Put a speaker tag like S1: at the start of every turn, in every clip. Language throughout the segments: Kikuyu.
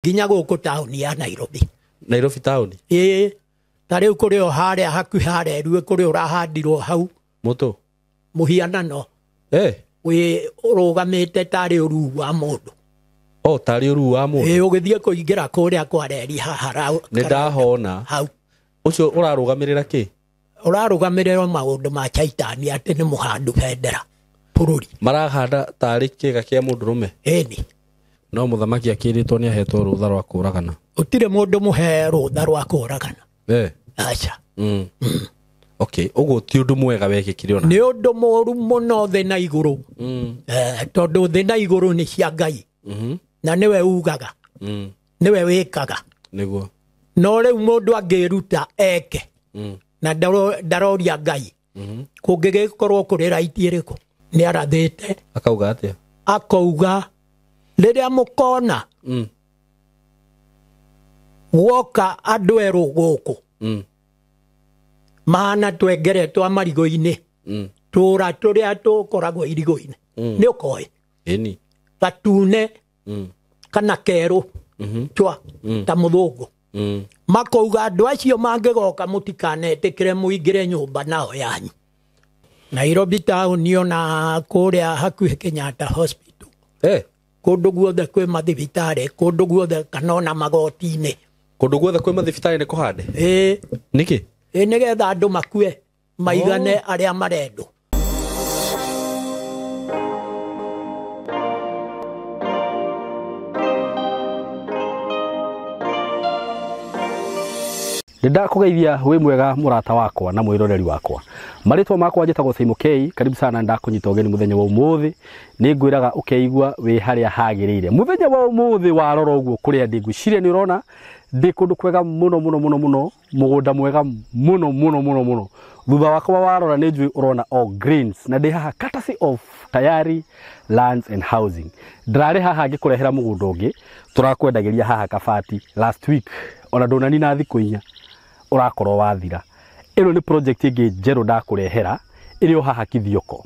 S1: Nginya gũkũ taũni ya Nairobi.
S2: Nairobi taũni?
S1: Ĩĩ, ta rĩu kũrĩ o harĩa hakuhĩ harĩa Rue, kũrĩ ũrahandirwo hau.
S2: Mũtũ?
S1: Mũhianano.
S2: Eh.
S1: Wĩ ũrũgamĩte tarĩ ũruu wa mũndũ.
S2: Oh, tarĩ ũruu wa mũndũ.
S1: Ĩĩ, ũgĩthiĩ kũingĩra kũrĩa kwa reri haha.
S2: Nĩ ndahona.
S1: Hau.
S2: Ũcio ũrarũgamĩrĩra kĩ?
S1: Ũrarũgamĩrĩra maũndũ ma Chaitani, atĩ nĩ mũhandu bendera bũrũri.
S2: Marahanda tarĩ kĩga kĩa mũndũrũme?
S1: Ĩni.
S2: No mũthamaki akĩrĩtwo nĩ ahetwo rũtha rwa kũragana.
S1: Gũtirĩ mũndũ mũhe rũtha rwa kũragana.
S2: Eh.
S1: Aca.
S2: Okay, ũguo ti ũndũ mwega wekĩkire ona.
S1: Nĩ ũndũ mũru mũno thĩ na igũrũ. Tondũ thĩ na igũrũ nĩ cia Ngai. Na nĩwe ugaga. Nĩwe wĩkaga.
S2: Nĩguo.
S1: No rĩu mũndũ angĩruta eke. Na ndaroria Ngai. Kũngĩgĩkorwo kũrĩ raiti ĩrĩkũ? Nĩ arathĩte.
S2: Akauga atĩa?
S1: Akauga rĩrĩa mũkona guoka andũ erũ gũkũ mahana twengere twa marigũ-inĩ, tũra tũrĩa tũkoragwo irigũ-inĩ, nĩ ũkoĩ?
S2: Ĩni.
S1: Gatune kana kerũ chwa ta mũthũngũ. Makauga andũ acio mangĩgoka mũtikanetĩkĩre mũingĩre nyũmba nao yanyu. Nairobi taũni ona kũrĩa hakuhĩ Kenyatta Hospital.
S2: Eh.
S1: Kũndũ guothe kwĩ mathibitarĩ, kũndũ guothe kana ona magoti-inĩ.
S2: Kũndũ guothe kwĩ mathibitarĩ nĩ kũhande?
S1: Ĩĩ.
S2: Nĩkĩ?
S1: Ĩĩ, nĩgetha andũ makue maigane arĩa marendwo.
S3: Nĩndakũgeithia wĩ mwega mũrata wakwa na mwĩroreri wakwa. Marĩtwa makwa njĩtagwo Simon K. Karibu sana, ndakũnyita ũgeni mũthenya wa ũmũthĩ. Nĩngwĩraga ũkeigua wĩ harĩa hagĩrĩire. Mũthenya wa ũmũthĩ warora ũguo kũrĩa ndĩ, ngwĩciria nĩ ũrona ndĩ kũndũ kwega mũno mũno mũno mũno, mũgũnda mwega mũno mũno mũno mũno. Thutha wakwa warora nĩ njũĩ ũrona all greens, na ndĩ haha courtesy of Tayari Lands and Housing. Ndĩrarĩ haha ngĩkũrehera mũgũnda ũngĩ tũrakwendagĩria haha Kabati last week, ona ndũnanina thikũ inya ũrakorwo wathira. Ĩno nĩ project ĩngĩ njerũ ndakũrehera ĩrĩ o haha Kithioko.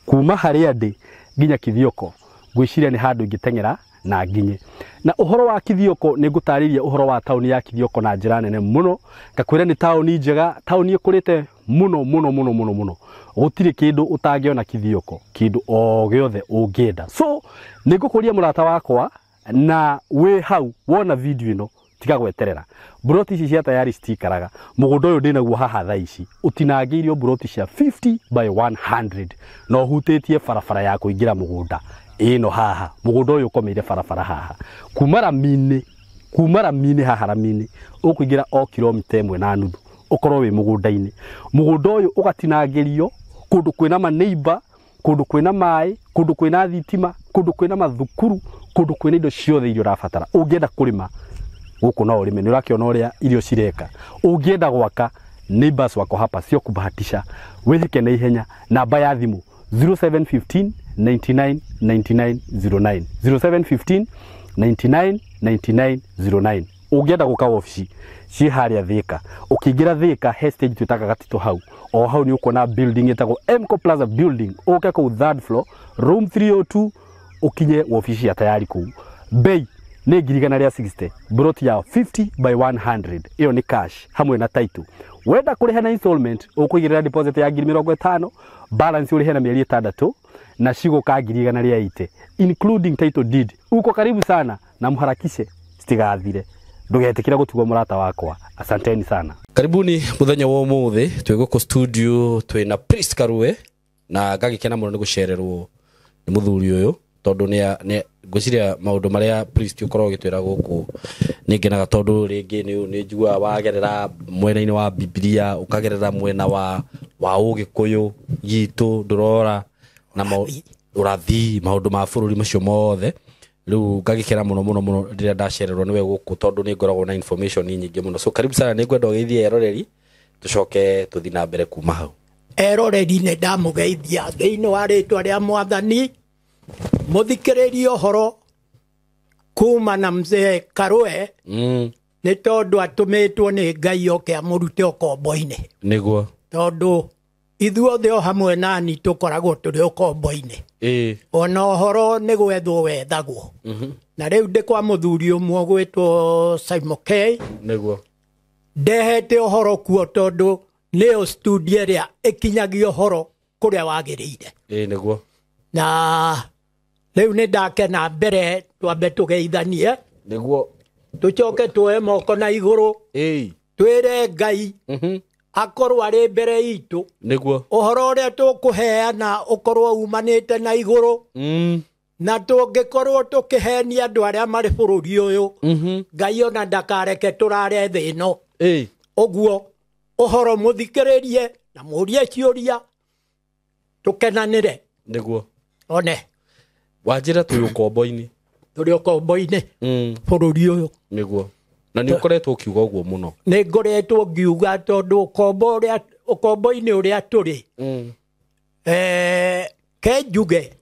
S3: Kuma harĩa ndĩ nginya Kithioko ngwĩciria nĩ handũ ingĩteng'era na nginye. Na ũhoro wa Kithioko nĩ ngũtarĩria ũhoro wa taũni ya Kithioko na njĩra nene mũno. Ngakwĩra nĩ taũni njega, taũni ĩkũrĩte mũno mũno mũno mũno mũno. Gũtirĩ kĩndũ ũtangĩona Kithioko, kĩndũ o gĩothe ũngĩenda. So nĩ ngũkũria mũrata wakwa na wĩ hau wona video ĩno tiga gweterera. Mburoti ici cia Tayari citikaraga. Mũgũnda ũyũ ndĩnaguo haha thaa ici ũtinangĩirio mburoti cia 50 by 100 na ũhutĩtie barabara ya kũingĩra mũgũnda ĩno haha. Mũgũnda ũyũ ũkomeire barabara haha. Kuma rami-inĩ haha rami-inĩ ũkũingĩra o kilomita ĩmwe na nuthu ũkorwo wĩ mũgũnda-inĩ. Mũgũnda ũyũ ũgatinangĩrio kũndũ kwĩna maneighbor, kũndũ kwĩna maĩ, kũndũ kwĩna thitima, kũndũ kwĩna mathukuru, kũndũ kwĩna indo ciothe iria ũrabatara. Ũngĩenda kũrĩma gũkũ no ũrĩme, nĩ ũrakĩona ũrĩa irio cireka. Ũngĩenda gwaka, neighbors wako hapa sio kubahatisha. Wĩhĩke na ihenya. Namba ya thimũ 0715 99 99 09, 0715 99 99 09. Ũngĩenda gũka wabici ciĩ harĩa Thika, ũkĩingĩra Thika he stage twĩtaga Gatito hau, o hau nĩ ũkuona building ĩtagwo Mco Plaza building. Ũke kũu third floor room 302 ũkinye wabici ya Tayari kũu. Bei nĩ ngiri igana rĩa 60, mburoti ya 50 by 100, ĩyo nĩ cash hamwe na title. Wenda kũrĩha na installment ũkũigĩrĩra deposit ya ngiri mĩrongo ĩtano, balance ũrĩhe na mĩeri ĩtandatũ na cigũka ngiri igana rĩa 80 including title deed. Uko karibu sana na mũharakishe citigathire. Ndũgetĩkĩre gũtigwo mũrata wakwa. Asanteni sana.
S2: Karibuni mũthenya wa ũmũthĩ, twĩ gũkũ studio twĩ na Priest Karue na ngagĩkena mũno nĩ gũcererwo nĩ mũthuri ũyũ tondũ nĩ ngwĩciria maũndũ marĩa Priest ũkoragwo ũgĩtwĩra gũkũ nĩ ngenaga tondũ rĩngĩ nĩ njiguaga wagerera mwena-inĩ wa Bibilia, ũkagerera mwena wa ũgĩkũyũ gitũ ndũrora na ũrathi maũndũ ma bũrũri macio mothe. Rĩu ngagĩkena mũno mũno mũno rĩrĩa ndacererwo nĩwe gũkũ tondũ nĩ ngoragwo na information nyingĩ mũno. So karibu sana, nĩ ngwenda ũgeithie eroreri tũcoke tũthiĩ na mbere kuma hau.
S1: Eroreri nĩ ndamũgeithia thĩinĩ wa rĩtwa rĩa Mwathani. Mũthikĩrĩrie ũhoro kuma na mzee Karue nĩ tondũ atũmĩtwo nĩ Ngai oke amũrute ũkombo-inĩ.
S2: Nĩguo.
S1: Tondũ Ithuothe o hamwe nani tũkoragwo tũrĩ ũkombo-inĩ. Ona ũhoro nĩ gwethwo wethagwo. Na rĩu ndĩ kwa mũthuri ũmwe ũgwĩtwo Simon K.
S2: Nĩguo.
S1: Ndehete ũhoro kuo tondũ nĩyo studio ĩrĩa ĩkinyagia ũhoro kũrĩa wagĩrĩire.
S2: Nĩguo.
S1: Na rĩu nĩ ndakena mbere twambe tũgeithanie.
S2: Nĩguo.
S1: Tũcoke tuoe moko na igũrũ. Twĩre Ngai akorwo arĩ mbere itũ.
S2: Nĩguo.
S1: Ũhoro ũrĩa tũkũheana ũkorwo umanĩte na igũrũ. Na tũngĩkorwo tũkĩhenia andũ arĩa marĩ bũrũri ũyũ, Ngai ona ndakareke tũrare thĩ ĩno. Ũguo ũhoro mũthikĩrĩrie na mũrie ciũria tũkenanĩre.
S2: Nĩguo.
S1: One.
S2: Wanjĩra twĩ ũkombo-inĩ.
S1: Tũrĩ ũkombo-inĩ. Bũrũri ũyũ.
S2: Nĩguo. Na nĩ ũkoretwo ũkiuga ũguo mũno.
S1: Nĩ ngoretwo ngiuga tondũ ũkombo-inĩ ũrĩa tũrĩ. Ke njuge.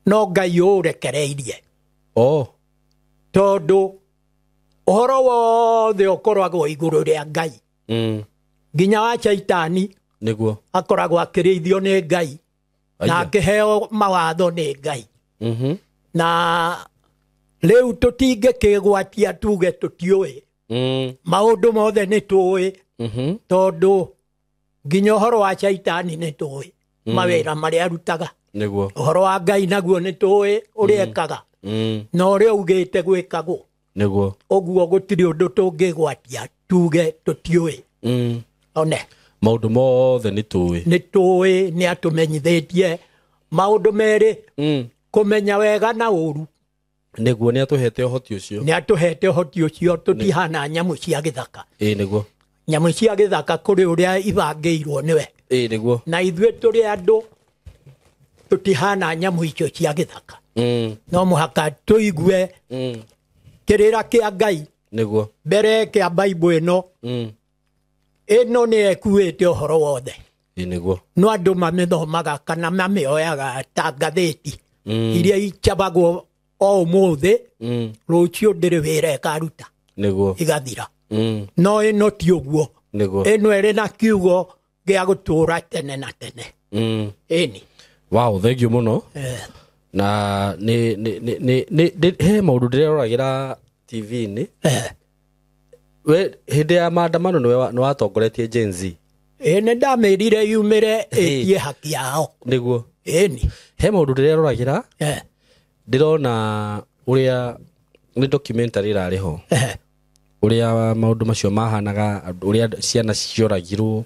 S1: No Ngai ũũrekereirie. Tondũ ũhoro wothe ũkoragwo igũrũ rĩa Ngai. Nginya wa Shaitani.
S2: Nĩguo.
S1: Akoragwo akĩrĩithio nĩ Ngai. Na akĩheo mawatho nĩ Ngai. Na rĩu tũtingĩkĩgwatia tuge tũtiũĩ. Maũndũ mothe nĩ tũĩ. Tondũ nginya ũhoro wa Shaitani nĩ tũĩ. Mawĩra marĩa arutaga.
S2: Nĩguo.
S1: Ũhoro wa Ngai naguo nĩ tũĩ ũrĩa ekaga. Na ũrĩa augĩte gwĩkagwo.
S2: Nĩguo.
S1: Ũguo gũtirĩ ũndũ tũngĩgwatia tuge tũtiũĩ. One.
S2: Maũndũ mothe nĩ tũĩ.
S1: Nĩ tũĩ, nĩ atũmenyithĩtie maũndũ merĩ. Kũmenya wega na ũru.
S2: Nĩguo, nĩ atũhete ũhoti ũcio.
S1: Nĩ atũhete ũhoti ũcio, tũtihana nyamũ cia gĩthaka.
S2: Nĩguo.
S1: Nyamũ cia gĩthaka kũrĩ ũrĩa ibangĩirwo nĩwe.
S2: Nĩguo.
S1: Na ithuĩ tũrĩ andũ tũtihana nyamũ icio cia gĩthaka. No mũhaka tũigue kĩrĩra kĩa Ngai.
S2: Nĩguo.
S1: Mbere kĩa Bible ĩno. Ĩno nĩ ĩkuĩte ũhoro wothe.
S2: Nĩguo.
S1: No andũ mamĩthomaga kana mamĩoyaga ta ngathĩti. Iria icabagwo o ũmũthĩ, rũciũ ndĩrĩ wĩra ĩkaruta.
S2: Nĩguo.
S1: Igathira. No ĩno ti ũguo.
S2: Nĩguo.
S1: Ĩno ĩrĩ na kiugo gĩa gũtũũra tene na tene. Ĩni.
S2: Wow, thank you mũno. Na nĩ he maũndũ ndĩreroragĩra TV-inĩ. We hĩndĩ ya maandamano nĩ watongoretie Gen Z.
S1: Nĩ ndamĩrire yumĩre ĩtie haki yao.
S2: Nĩguo.
S1: Ĩni.
S2: He maũndũ ndĩreroragĩra. Ndĩrona ũrĩa nĩ documentary ĩrarĩ ho. Ũrĩa maũndũ macio mahanaga, ũrĩa ciana cioragirwo,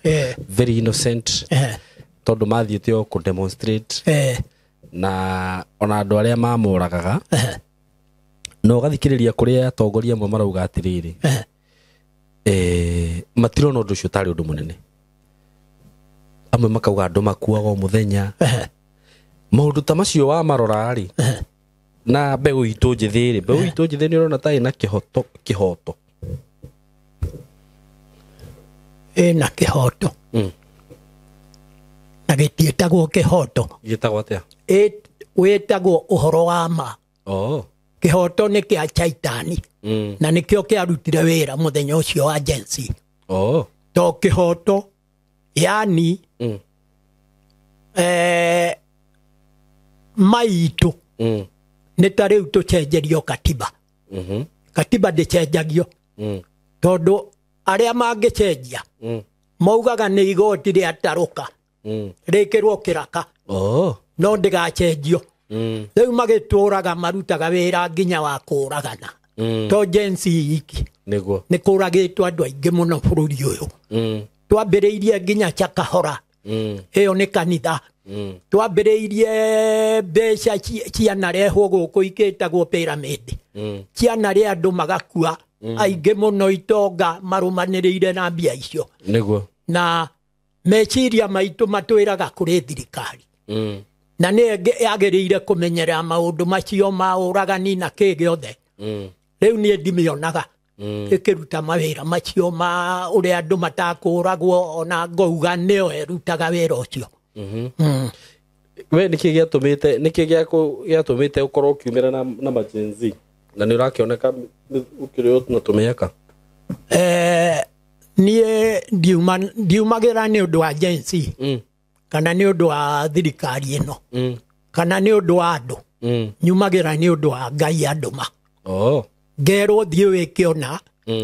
S2: very innocent. Tondũ mathiĩte o kũ demonstrate. Na ona andũ arĩa mamoragaga. Na ũgathikĩrĩria kũrĩa atongoria amwe marauga atĩrĩrĩ. Matirona ũndũ ũcio tarĩ ũndũ mũnene. Amwe makauga andũ makuaga o mũthenya. Maũndũ ta macio wamarora rĩ, na mbeũ itũ njĩthĩ rĩ, mbeũ itũ njĩthĩ nĩ ũrona ta ĩna kĩhoto.
S1: Ĩna kĩhoto. Na gĩtiĩtagwo kĩhoto.
S2: Gĩtagwo atĩa?
S1: Wĩtagwo ũhoro wa ma. Kĩhoto nĩ kĩa Shaitani. Na nĩkĩo kĩarutire wĩra mũthenya ũcio wa Gen Z. To kĩhoto, yani maitũ nĩ ta rĩu tũcenjerio katiba. Katiba ndĩcenjagio. Tondũ arĩa mangĩcenjia maugaga nĩ igoti rĩatarũka. Rĩkĩrwo kĩraka. No ndĩgacenjio. Rĩu magĩtũraga marutaga wĩra nginya wa kũragana. To Gen Z iki.
S2: Nĩguo.
S1: Nĩ kũragĩtwo andũ aingĩ mũno bũrũri ũyũ. Twambĩrĩirie nginya Chakahora. Ĩyo nĩ kanitha. Twambĩrĩirie mbeca cianarehwo gũkũ ikĩtagwo pyramid. Cianarĩ andũ magakua aingĩ mũno itonga marũmanĩrĩire na mbia icio.
S2: Nĩguo.
S1: Na meciria maitũ matwĩraga kũrĩ thirikari. Na nĩ yagĩrĩire kũmenyerera maũndũ macio ma ũragani na kĩ gĩothe. Rĩu niĩ ndimĩonaga ĩkĩruta mawĩra macio ma ũrĩa andũ matakũragwo, ona ngauga nĩyo ĩrutaga wĩra ũcio.
S2: We nĩkĩ gĩatũmĩte, nĩkĩ gĩatũmĩte ũkorwo ũkiumĩra na Gen Z? Na nĩ ũrakĩoneka ũkĩrĩ na tũmĩaka.
S1: Niĩ ndiumagĩra nĩ ũndũ wa Gen Z kana nĩ ũndũ wa thirikari ĩno kana nĩ ũndũ wa andũ. Nyumagĩra nĩ ũndũ wa Ngai andũma. Ngerwo thiĩ wĩke ona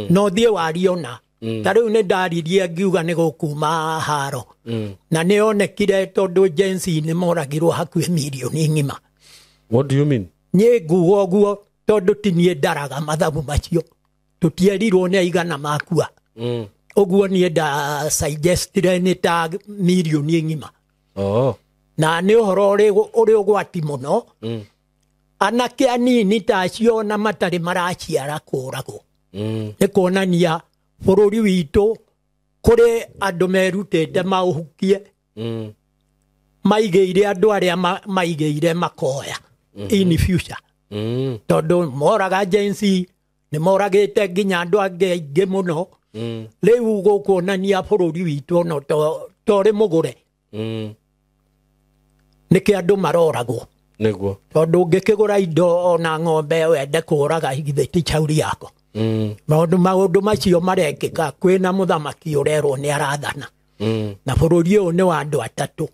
S1: no thiĩ warie ona. Ta rĩu nĩ ndaririe ngiuga nĩ gũkuma haro. Na nĩ onekire tondũ Gen Z nĩ moragirwo hakuhĩ mirioni ng'ima.
S2: What do you mean?
S1: Niĩ nguga ũguo tondũ ti niĩ ndaraga mathabu macio. Tũtierirwo nĩ aigana makua. Ũguo niĩ nda suggestire nĩ ta mirioni ng'ima. Na nĩ ũhoro ũrĩ ũgwati mũno. Anake anini ta acio na matarĩ maraciara kũragwo. Nĩ kuonania bũrũri witũ kũrĩ andũ merutĩte maũhukie. Maigĩire andũ arĩa maigĩire makoya in future. Tondũ moraga Gen Z nĩ moragĩte nginya andũ angĩ aingĩ mũno. Rĩu gũkuonania bũrũri witũ ono to ũrĩ mũgũre. Nĩkĩ andũ maroragwo.
S2: Nĩguo.
S1: Tondũ ũngĩkĩgũra indo ona ng'ombe wende kũraga githĩ ti chauri yako. Maũndũ macio marekĩka kwĩna mũthamaki ũrerwo nĩ arathana. Na bũrũri ũyũ nĩ wa andũ atatũ.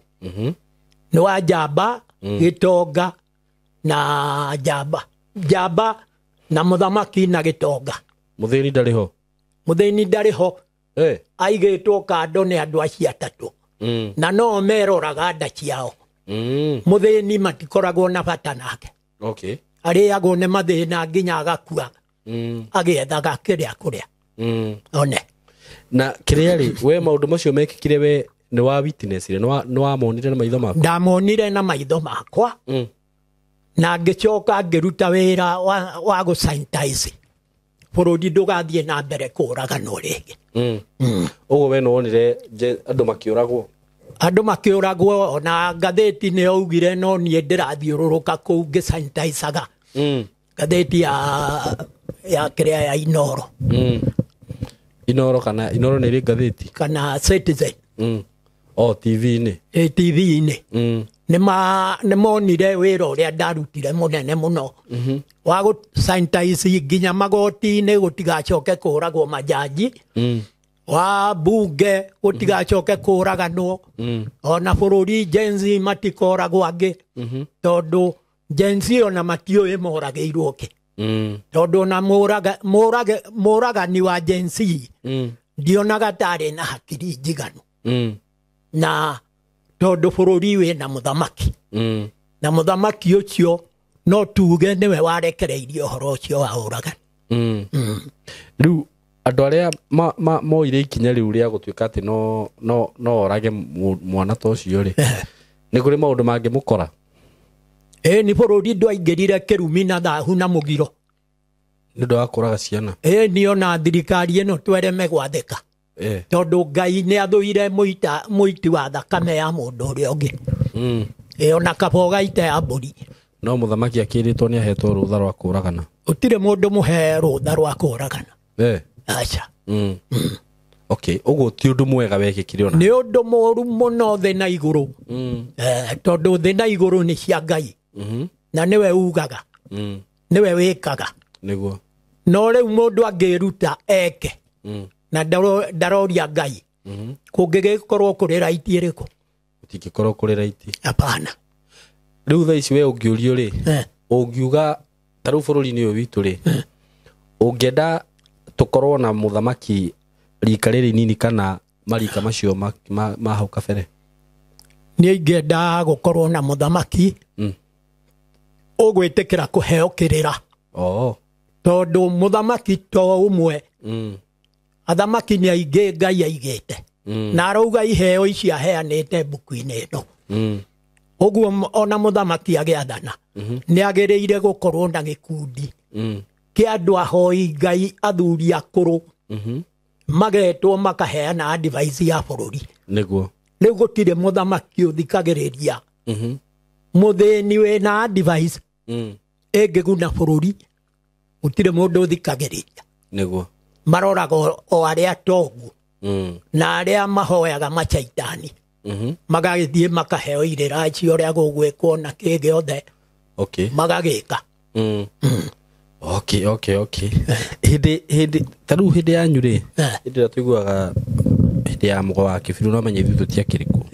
S1: Nĩ wa njamba, gĩtonga na njamba. Njamba na mũthamaki na gĩtonga.
S2: Mũthĩni ndarĩ ho.
S1: Mũthĩni ndarĩ ho. Aigĩtwo kando nĩ andũ acio atatũ. Na no meroraga nda ciao. Mũthĩni matikoragwo na bata nake. Arĩagwo nĩ mathĩna nginya agakua. Agĩethaga kĩrĩa kũrĩa. One.
S2: Na kĩrĩa rĩ, we maũndũ macio mekĩkire we nĩ wa witness rĩ, nĩ wamonire na maitho maku?
S1: Ndamonire na maitho makwa. Na ngĩcoka ngĩruta wĩra wa gũ sanitize. Bũrũri ndũgathiĩ na mbere kũraganwo rĩngĩ.
S2: Ũguo we nĩ wonire andũ makĩũragwo?
S1: Andũ makĩũragwo ona ngathĩti nĩ yaugire no niĩ ndĩrathiũrũrũka kũu ngĩsanitizaga. Ngathĩti ya kĩrĩa ya Inoro.
S2: Inoro kana Inoro nĩ ĩrĩ ngathĩti?
S1: Kana Citizen.
S2: TV-inĩ.
S1: TV-inĩ. Nĩ monire wĩra ũrĩa ndarutire mũnene mũno. Wa gũ sanitize nginya magoti-inĩ gũtigacoke kũragwo majaji. Wa bunge gũtigacoke kũraganwo. Ona bũrũri Gen Z matikoragwo angĩ. Tondũ Gen Z ona matiũĩ moragĩirwo kĩ. Tondũ ona mũragani wa Gen Z ndionaga tarĩ na hakiri njiganu. Na tondũ bũrũri wĩna mũthamaki. Na mũthamaki ũcio no tuge nĩwe warekereirie ũhoro ũcio wa ũragani.
S2: Rĩu andũ arĩa moire ikinya rĩu rĩa gũtuĩka atĩ no orage mwana ta ũcio rĩ, nĩ kũrĩ maũndũ mangĩmũkora?
S1: Nĩ bũrũri ndwaingĩrire kĩrumi na thahu na mũgiro.
S2: Nĩ ũndũ wa kũraga ciana?
S1: Nĩ ona thirikari ĩno twereme gwathĩka. Tondũ Ngai nĩ athũire mũiti wa thakame ya mũndũ ũrĩa ũngĩ. Ona kaba ũgaite ya mbũri.
S2: No mũthamaki akĩrĩtwo nĩ ahetwo rũtha rwa kũragana.
S1: Gũtirĩ mũndũ mũhe rũtha rwa kũragana. Aca.
S2: Okay, ũguo ti ũndũ mwega wekĩkire ona.
S1: Nĩ ũndũ mũũru mũno thĩ na igũrũ. Tondũ thĩ na igũrũ nĩ cia Ngai. Na nĩwe ugaga. Nĩwe wĩkaga.
S2: Nĩguo.
S1: No rĩu mũndũ angĩruta eke. Na ndaroria Ngai. Kũngĩgĩkorwo kũrĩ raiti ĩrĩkũ?
S2: Gũtingĩkorwo kũrĩ raiti.
S1: Hapana.
S2: Rĩu thaa ici we ũngĩũrio rĩ, ũngiuga ta rĩu bũrũri-inĩ ũyũ witũ rĩ, ũngĩenda tũkorwo na mũthamaki rika rĩrĩ inini kana marika macio ma hau kabere?
S1: Niĩ ingĩenda gũkorwo na mũthamaki ũgwĩtĩkĩra kũheo kĩrĩra. Tondũ mũthamaki to ũmwe. Athamaki nĩ aingĩ Ngai aigĩte. Na arauga iheo ici aheanĩte mbuku-inĩ ĩno. Ũguo ona mũthamaki agĩathana nĩ agĩrĩire gũkorwo na gĩkundi kĩa andũ ahoi Ngai athuri akũrũ magetwo makaheana advice ya bũrũri.
S2: Nĩguo.
S1: Rĩu gũtirĩ mũthamaki ũthikagĩrĩria mũthĩni wĩna advice ĩngĩguna bũrũri, gũtirĩ mũndũ ũthikagĩrĩria.
S2: Nĩguo.
S1: Maroraga o arĩa tongu na arĩa mahoyaga macaitani. Magagĩthiĩ makaheo irĩra icio ũrĩa gũgwĩkwo na kĩ gĩothe. Magagĩka.
S2: Okay, okay, okay. Hĩndĩ hĩndĩ ta rĩu hĩndĩ yanyu rĩ, hĩndĩ ĩrĩa tũiguaga hĩndĩ ya mũgo wa Kĩbirũ, no menye ithuĩ tũtiakĩrĩ kuo.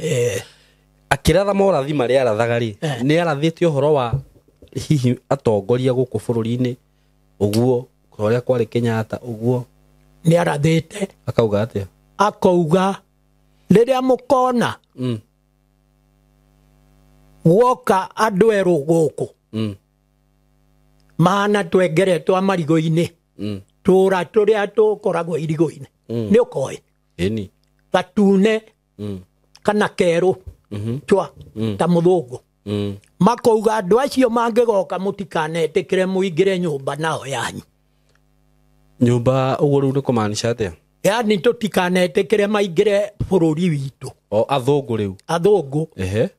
S2: Akĩratha morathi marĩa arathaga rĩ, nĩ arathĩte ũhoro wa hihi atongoria gũkũ bũrũri-inĩ ũguo ũrĩa kwarĩ Kenyatta ũguo?
S1: Nĩ arathĩte.
S2: Akauga atĩa?
S1: Akauga rĩrĩa mũkona guoka andũ erũ gũkũ mahana twengere twa marigũ-inĩ, tũra tũrĩa tũkoragwo irigũ-inĩ, nĩ ũkoĩ?
S2: Ĩni.
S1: Gatune kana kerũ chwa ta mũthũngũ. Makauga andũ acio mangĩgoka mũtikanetĩkĩre mũingĩre nyũmba nao yanyu.
S2: Nyũmba ũguo rĩu nĩ kũmaanisha atĩa?
S1: Yani tũtikanetĩkĩre maingĩre bũrũri witũ.
S2: O athũngũ rĩu?
S1: Athũngũ.
S2: Ehe.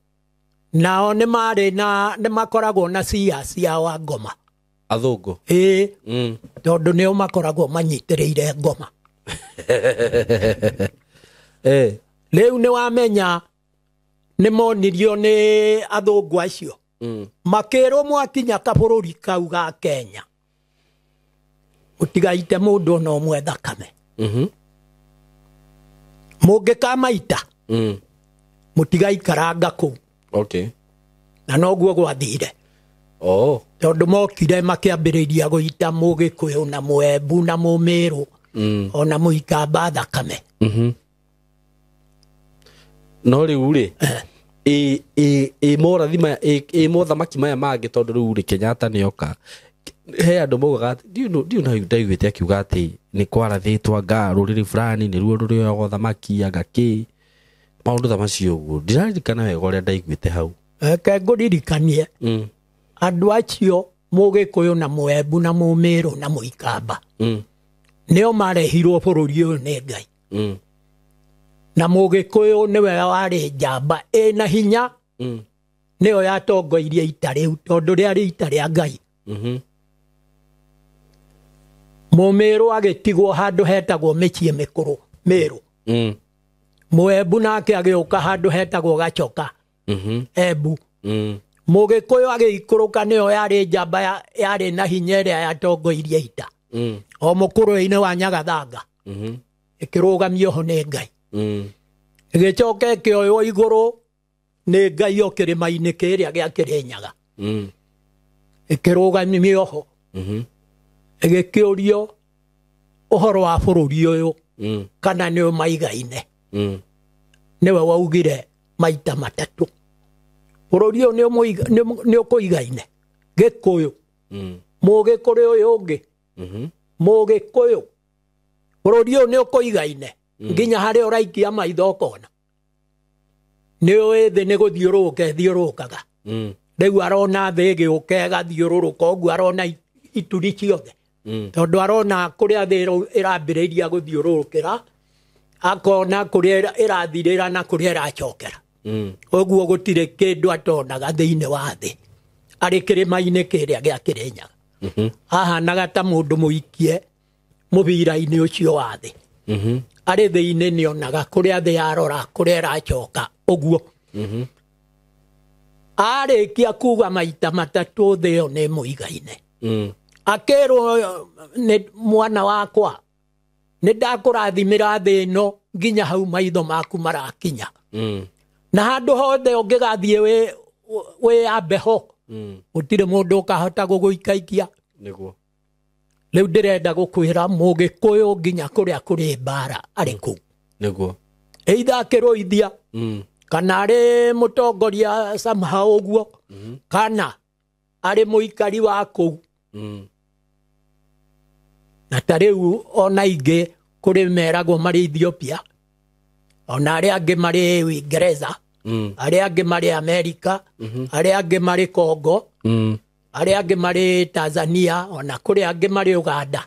S1: Nao nĩ marĩ na nĩ makoragwo na cia cia wa ngoma.
S2: Athũngũ?
S1: Ĩĩ. Tondũ nĩo makoragwo manyitĩrĩire ngoma. Rĩu nĩ wamenya nĩ monirio nĩ athũngũ acio, makĩrwo mwakinya kabũrũri kau ga Kenya mũtigaite mũndũ ona ũmwe thakame. Mũngĩkamaita, mũtigaikaranga kũu. Na noguo gwathire.
S2: Oh.
S1: Tondũ mokire makĩambĩrĩria gũita Mũgĩkũyũ na Mũembu na Mũmĩrũ ona Mũikamba thakame.
S2: No rĩu rĩ, ĩ morathi maya, ĩ mothamaki maya mangĩ, tondũ rĩu rĩ Kenyatta nĩ oka, he andũ maugaga atĩ ndiũ na ndaiguĩte akiuga atĩ nĩ kwarathĩtwo anga rũrĩrĩ fulani nĩruo rũrĩoyaga ũthamaki, anga kĩ maũndũ ta macio ũguo. Ndiraririkana wega ũrĩa ndaiguĩte hau.
S1: Reke ngũririkanie, andũ acio Mũgĩkũyũ na Mũembu na Mũmĩrũ na Mũikamba nĩo marehirwo bũrũri ũyũ nĩ Ngai. Na Mũgĩkũyũ nĩwe warĩ njamba ĩna hinya, nĩyo yatongoirie ita rĩu tondũ rĩarĩ ita rĩa Ngai. Mũmĩrũ agĩtigwo handũ hetagwo mĩciĩ mĩkũrũ Mĩrũ. Mũembu nake agĩũka handũ hetagwo Gachoka, Embu. Mũgĩkũyũ agĩikũrũka, nĩyo yarĩ njamba yarĩ na hinya ĩrĩa yatongoirie ita o mũkũrũ-inĩ wa Nyagathanga, ĩkĩrũgamio ho nĩ Ngai. Ĩgĩcoka ĩkĩoywo igũrũ nĩ Ngai o kĩrĩma-inĩ kĩrĩa gĩa Kĩrĩnyaga, ĩkĩrũgamio ho. Ĩgĩkĩũrio ũhoro wa bũrũri ũyũ kana nĩ ũmaigaine. Nĩwe waugire maita matatũ bũrũri ũyũ nĩ ũkũigaine Gĩkũyũ, Mũgĩkũyũ ũyũ ũngĩ, Mũgĩkũyũ, bũrũri ũyũ nĩ ũkũigaine nginya harĩa ũraikia maitho ũkona nĩ ũĩ thĩ nĩ gũthiũrũrũka ĩthiũrũrũkaga. Rĩu arona thĩ ĩgĩũka ĩgathiũrũrũka ũguo, arona ituri ciothe, tondũ arona kũrĩa thĩ ĩrambĩrĩria gũthiũrũrũkĩra, akona kũrĩa ĩrathirĩra na kũrĩa ĩracokera. Ũguo gũtirĩ kĩndũ atonaga thĩinĩ wa thĩ arĩ kĩrĩma-inĩ kĩrĩa gĩa Kĩrĩnyaga. Ahanaga ta mũndũ mũikie mũbira-inĩ ũcio wa thĩ. Arĩ thĩinĩ nĩonaga kũrĩa thĩ yarora, kũrĩa ĩracoka ũguo. Arĩkia kuga maita matatũ thĩ ĩyo nĩ mũigaine. Akĩrwo nĩ mwana wakwa, nĩ ndakũrathimĩra thĩ ĩno nginya hau maitho maku marakinya. Na handũ hothe ũngĩgathiĩ wĩyambe ho, gũtirĩ mũndũ ũkahota gũgũikaikia.
S2: Nĩguo.
S1: Rĩu ndĩrenda gũkwĩra Mũgĩkũyũ nginya kũrĩa kũrĩ mbara arĩ kũu.
S2: Nĩguo.
S1: Either akĩrũithia kana arĩ mũtongoria somehow ũguo, kana arĩ mũikari wa kũu. Na ta rĩu ona ingĩ kũrĩ meragwo marĩ Ethiopia, ona arĩa angĩ marĩ Uingereza, arĩa angĩ marĩ Amerika, arĩa angĩ marĩ Congo, arĩa angĩ marĩ Tanzania, ona kũrĩ angĩ marĩ Uganda.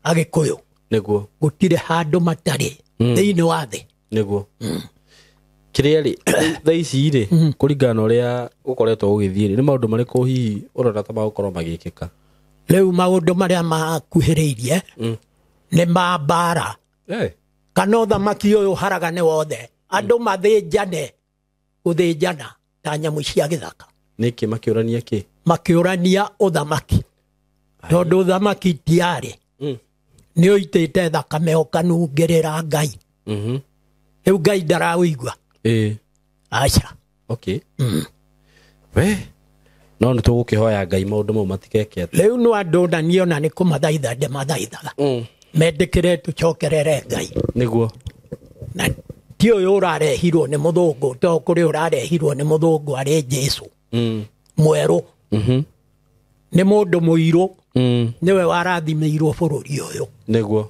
S1: Agĩkũyũ
S2: Nĩguo.
S1: gũtirĩ handũ matarĩ thĩinĩ wa thĩ.
S2: Nĩguo. Kĩrĩa rĩ, thaa ici rĩ, kũringana na ũrĩa gũkoretwo gũgĩthiĩ rĩ, nĩ maũndũ marĩkũ hihi ũrona ta magũkorwo magĩkĩka?
S1: Rĩu maũndũ marĩa makuhĩrĩirie nĩ ma mbara kana ũthamaki ũyũ ũharagane wothe, andũ mathĩnjane gũthĩnjana ta nyamũ cia gĩthaka.
S2: Nĩkĩ makĩũrania kĩ?
S1: Makĩũrania ũthamaki. Tondũ thamaki tiarĩ nĩ ũitĩte thakame ũkanungĩrĩra Ngai. Rĩu Ngai ndaraũigua. Aca.
S2: Okay. We no nĩ tũgũkĩhoya Ngai maũndũ mau matikeke atĩ.
S1: Rĩu no andũ na niĩ ona nĩ kũmathaitha ndĩmathaithaga mendĩkĩre tũcokerere Ngai.
S2: Nĩguo.
S1: Na ti ũyũ ũrarehirwo nĩ mũthũngũ, to kũrĩ ũrarehirwo nĩ mũthũngũ arĩ Jesu mwerũ. Nĩ mũndũ mũirũ nĩwe warathimĩirwo bũrũri ũyũ.
S2: Nĩguo.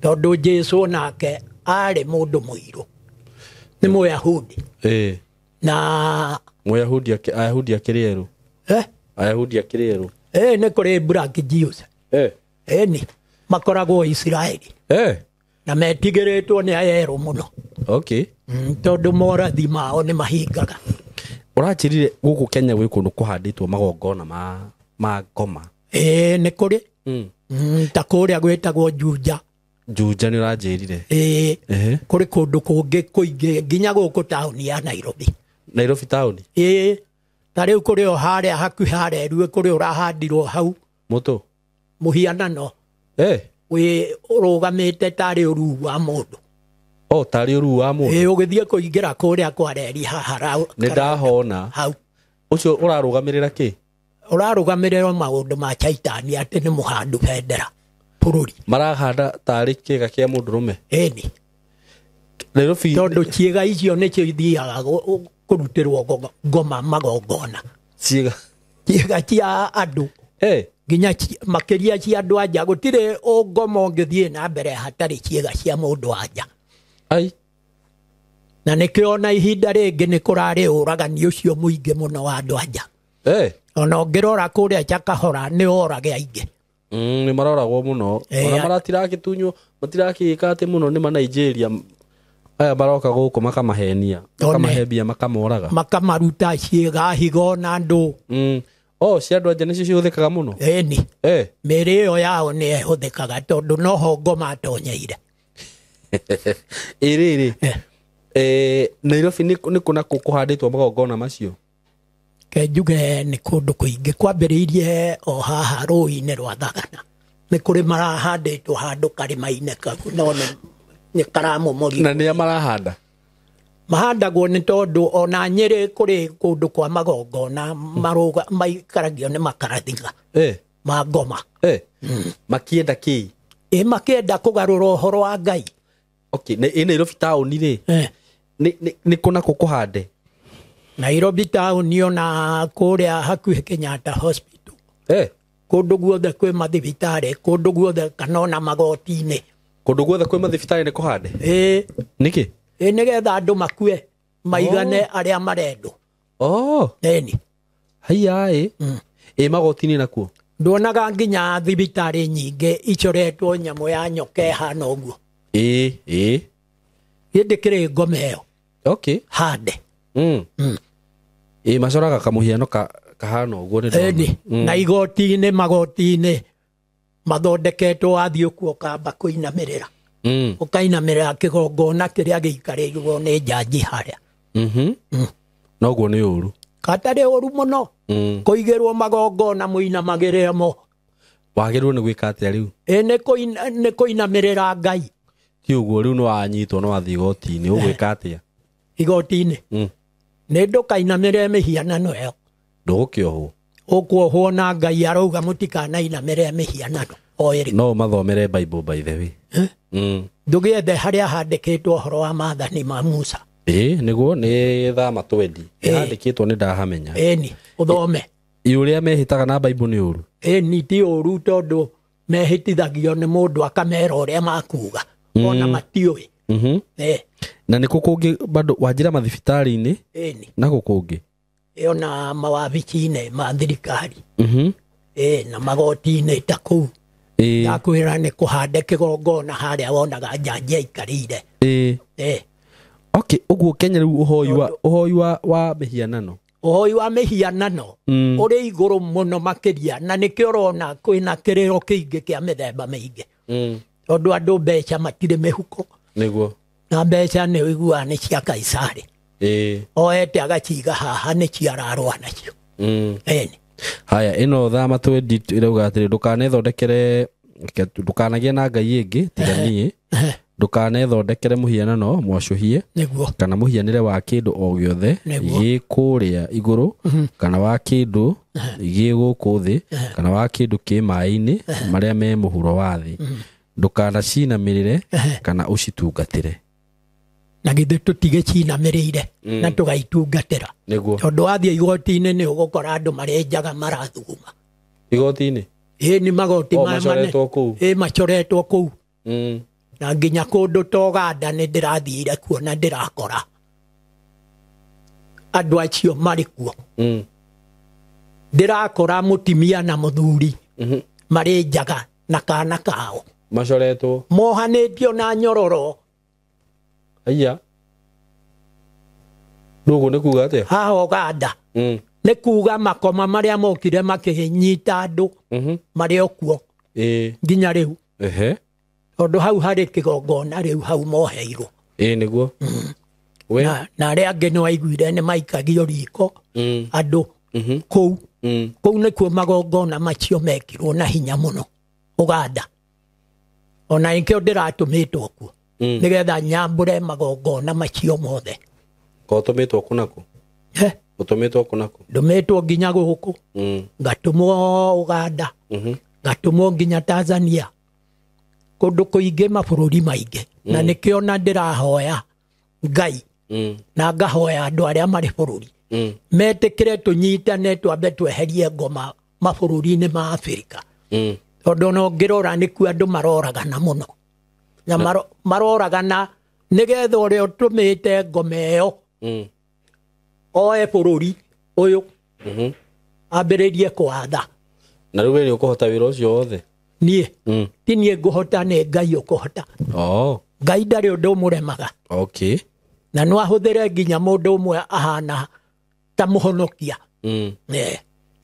S1: Tondũ Jesu nake arĩ mũndũ mũirũ, nĩ Mũyahudi. Na
S2: Mũyahudi Ayahudi akĩrĩ erũ. Ayahudi akĩrĩ erũ.
S1: Nĩ kũrĩ Black Jews. Ĩni makoragwo Isiraeli. Na metigĩrĩtwo nĩ ayerũ mũno.
S2: Okay.
S1: Tondũ morathi mao nĩ mahingaga.
S2: Ũranjĩrire gũkũ Kenya gwĩ kũndũ kũhandĩtwo magongona ma ngoma.
S1: Nĩ kũrĩ. Ta kũrĩa gwĩtagwo Juja.
S2: Juja nĩ ũranjĩrire.
S1: Kũrĩ kũndũ kũngĩ kũingĩ nginya gũkũ taũni ya Nairobi.
S2: Nairobi taũni?
S1: Ta rĩu kũrĩ o harĩa hakuhĩ harĩa Rue kũrĩ ũrahandirwo hau.
S2: Mũtũ?
S1: Mũhianano. Wĩ ũrũgamĩte tarĩ ũruu wa mũndũ.
S2: Oh, tarĩ ũruu wa mũndũ.
S1: Ũgĩthiĩ kũingĩra kũrĩa kwa reri haha.
S2: Nĩ ndahona.
S1: Hau.
S2: Ũcio ũrarũgamĩrĩra kĩ?
S1: Ũrarũgamĩrĩra maũndũ ma Chaitani atĩ nĩ mũhandu bendera bũrũri.
S2: Marahanda tarĩ kĩga kĩa mũndũrũme?
S1: Ĩni.
S2: Nairobi.
S1: Tondũ ciĩga icio nĩcio ithiaga kũrutĩrwo ngoma magongona.
S2: Ciĩga?
S1: Ciĩga cia andũ. Nginya makĩria cia andũ anja. Gũtirĩ ũngoma ũngĩthiĩ na mbere hatarĩ ciĩga cia mũndũ anja.
S2: Ai.
S1: Na nĩkĩo ona ihinda rĩngĩ nĩ kũrarĩ ũragani ũcio mũingĩ mũno wa andũ anja. Ona ũngĩrora kũrĩa Chakahora nĩ orage aingĩ.
S2: Nĩ maroragwo mũno. Ona maratirakĩtunywo, matirakĩĩka atĩ mũno nĩ ma Nigeria. Aya maroka gũkũ makamahenia, makamahembia, makamoraga.
S1: Makamaruta ciĩga higo na andũ.
S2: Oh, cia andũ anja nĩcio cihũthĩkaga mũno?
S1: Ĩni. Mĩĩrĩ ĩyo yao nĩ ĩhũthĩkaga tondũ noho ngoma atonyeire.
S2: Ĩrĩrĩ. Nairobi nĩ kũ na kũ kũhandĩtwo magongona macio?
S1: Ke njuge nĩ kũndũ kũingĩ kwambĩrĩirie o haha rũĩ-inĩ rwa Thagana. Nĩ kũrĩ marahandĩtwo handũ karĩma-inĩ kau no nĩ karamomorire.
S2: Na nĩa marahanda?
S1: Mahandagwo nĩ tondũ ona Nyĩrĩ kũrĩ kũndũ kwa magongona marũga maikaragio nĩ makarathiga. Ma ngoma.
S2: Makĩenda kĩ?
S1: Makĩenda kũgarũra ũhoro wa Ngai.
S2: Okay, nĩ Nairobi taũni rĩ? Nĩ kũ na kũ kũhande?
S1: Nairobi taũni ona kũrĩa hakuhĩ Kenyatta Hospital. Kũndũ guothe kwĩ mathibitarĩ, kũndũ guothe kana ona magoti-inĩ.
S2: Kũndũ guothe kwĩ mathibitarĩ nĩ kũhande? Nĩkĩ?
S1: Nĩgetha andũ makue maigane arĩa marendwo. Ĩni.
S2: Haiya ĩ. Magoti-inĩ nakuo?
S1: Nduonaga nginya thibitarĩ nyingĩ icoretwo nyamũ ya nyoka ĩhana ũguo. Gĩndĩ kĩrĩ ngoma ĩyo.
S2: Okay.
S1: Hande.
S2: Macoraga kamũhiano kahana ũguo nĩ ndona.
S1: Ĩni. Na igoti-inĩ magoti-inĩ mathondeketwo wathiĩ kuo ũkamba kũinamĩrĩra. Ũkainamĩrĩra kĩgongona kĩrĩa gĩikarĩirwo nĩ njanji harĩa.
S2: Noguo nĩ ũru.
S1: Katarĩ ũru mũno. Kũigĩrwo magongona mũinamagĩrĩre mo.
S2: Wagĩrĩirwo nĩ gwĩka atĩa rĩu?
S1: Nĩ kũinamĩrĩra Ngai.
S2: Ti ũguo rĩu nĩ wanyitwo nĩ wathiĩ igoti-inĩ, ũgwĩka atĩa?
S1: Igoti-inĩ? Nĩ ndũkainamĩrĩre mĩhianano ĩyo.
S2: Ndũgũkĩohwo.
S1: Ũkuohwo na Ngai arauga mũtikanainamĩrĩre mĩhianano o ĩrĩkũ.
S2: No ũmathomere Bible by the way.
S1: Ndũgĩethe harĩa handĩkĩtwo ũhoro wa maathani ma Musa.
S2: Nĩguo nĩ thama 20. Handĩkĩtwo nĩ ndahamenya.
S1: Ĩni, ũthome.
S2: Ũrĩa mehĩtaga na Bible nĩ ũru.
S1: Ĩni ti ũru tondũ mehĩtithagio nĩ mũndũ akamera ũrĩa makuga. Ona matiũĩ.
S2: Na nĩ kũ kũngĩ bado wanjĩra mathibitarĩ-inĩ?
S1: Ĩni.
S2: Na kũ kũngĩ?
S1: Ona mawabici-inĩ ma thirikari. Na magoti-inĩ ta kũu. Ndakwĩra nĩ kũhande kĩgongona harĩa wonaga njanji aikarĩire.
S2: Okay, ũguo Kenya rĩu ũhoi wa mĩhianano.
S1: Ũhoi wa mĩhianano ũrĩ igũrũ mũno makĩria na nĩkĩo ũrona kwĩna kĩrĩro kĩingĩ kĩa mĩthemba mĩingĩ. Tondũ andũ mbeca matirĩ mĩhuko.
S2: Nĩguo.
S1: Na mbeca nĩ ũiguaga nĩ cia Kaisari. Oete agaciga haha nĩcio ararũa nacio. Ĩni.
S2: Haya ĩno thama 20 ĩrauga atĩrĩ ndũkanethondekere ndũkanagie na ngai ĩngĩ tiga niĩ ndũkanethondekere mũhianano mwacũhie
S1: nĩguo
S2: kana mũhianĩre wa kĩndũ o gĩothe
S1: Nĩguo.
S2: gĩ kũrĩa igũrũ kana wa kĩndũ gĩ gũkũ thĩ kana wa kĩndũ kĩ maĩ-inĩ marĩa me mũhuro wa thĩ ndũkanacinamĩrĩre kana ũcitungatĩre
S1: na githĩ tũtigĩcinamĩrĩire na tũgaitungatĩra
S2: nĩguo
S1: tondũ wathiĩ igoti-inĩ nĩ ũgũkora andũ marĩ njaga marathuguma
S2: igoti-inĩ
S1: ĩ nĩ magoti
S2: O,
S1: maya manene.
S2: macoretwo kũu.
S1: Ĩ macoretwo kũu
S2: Mm.
S1: na nginya kũndũ ta Ũganda nĩ ndĩrathiire kuo na ndĩrakora andũ acio marĩ kuo
S2: Mm.
S1: ndĩrakora mũtimia na mũthuri
S2: Mhm.
S1: marĩ njaga na kana kao
S2: macoretwo
S1: mohanĩtio na nyororo
S2: aya rũguo nĩ kuga atĩa
S1: haha Ũganda
S2: Mm.
S1: nĩ kuga makoma marĩa mokire makĩnyita andũ
S2: Mhm.
S1: marĩ o kuo
S2: ĩ
S1: nginya rĩu
S2: ehe
S1: tondũ hau harĩ kĩgongona rĩu hau moheirwo
S2: ĩ nĩguo we
S1: na arĩa angĩ nĩ waiguire nĩ maikagio riko
S2: Mm.
S1: andũ
S2: Mhm.
S1: kũu
S2: Mm.
S1: kũu nĩkuo magongona macio mekirwo na hinya mũno Ũganda ona nĩkĩo ndĩratũmĩtwo kuo
S2: Mm.
S1: nĩgetha nyambũre magongona macio mothe
S2: Ko ũtũmĩtwo kũ nakũ
S1: Eh,
S2: ũtũmĩtwo kũ nakũ
S1: ndũmĩtwo nginya gũkũ
S2: Mm.
S1: ngatũmwo Ũganda
S2: Mhm.
S1: ngatũmwo nginya Tanzania kũndũ kũingĩ mabũrũri maingĩ na nĩkĩo na ndĩrahoya Ngai
S2: Mm.
S1: na ngahoya andũ arĩa marĩ bũrũri
S2: Mm.
S1: metĩkĩre tũnyitane twambe tweherie ngoma mabũrũri-inĩ ma Afrika
S2: Mm.
S1: tondũ ona ũngĩrora nĩkuo andũ maroragana mũno na maroragana nĩgetha ũrĩa ũtũmĩte ngoma ĩyo
S2: Mm.
S1: oe bũrũri ũyũ
S2: Mhm.
S1: ambĩrĩrie kwatha
S2: na rĩu we nĩ ũkũhota wĩra ũcio wothe
S1: niĩ
S2: Mm.
S1: ti niĩ ngũhota nĩ Ngai ũkũhota
S2: Oh,
S1: Ngai ndarĩ ũndũ ũmũremaga
S2: okay.
S1: na no ahũthĩre nginya mũndũ ũmwe ahana ta mũhonokia
S2: Mm.
S1: Eh,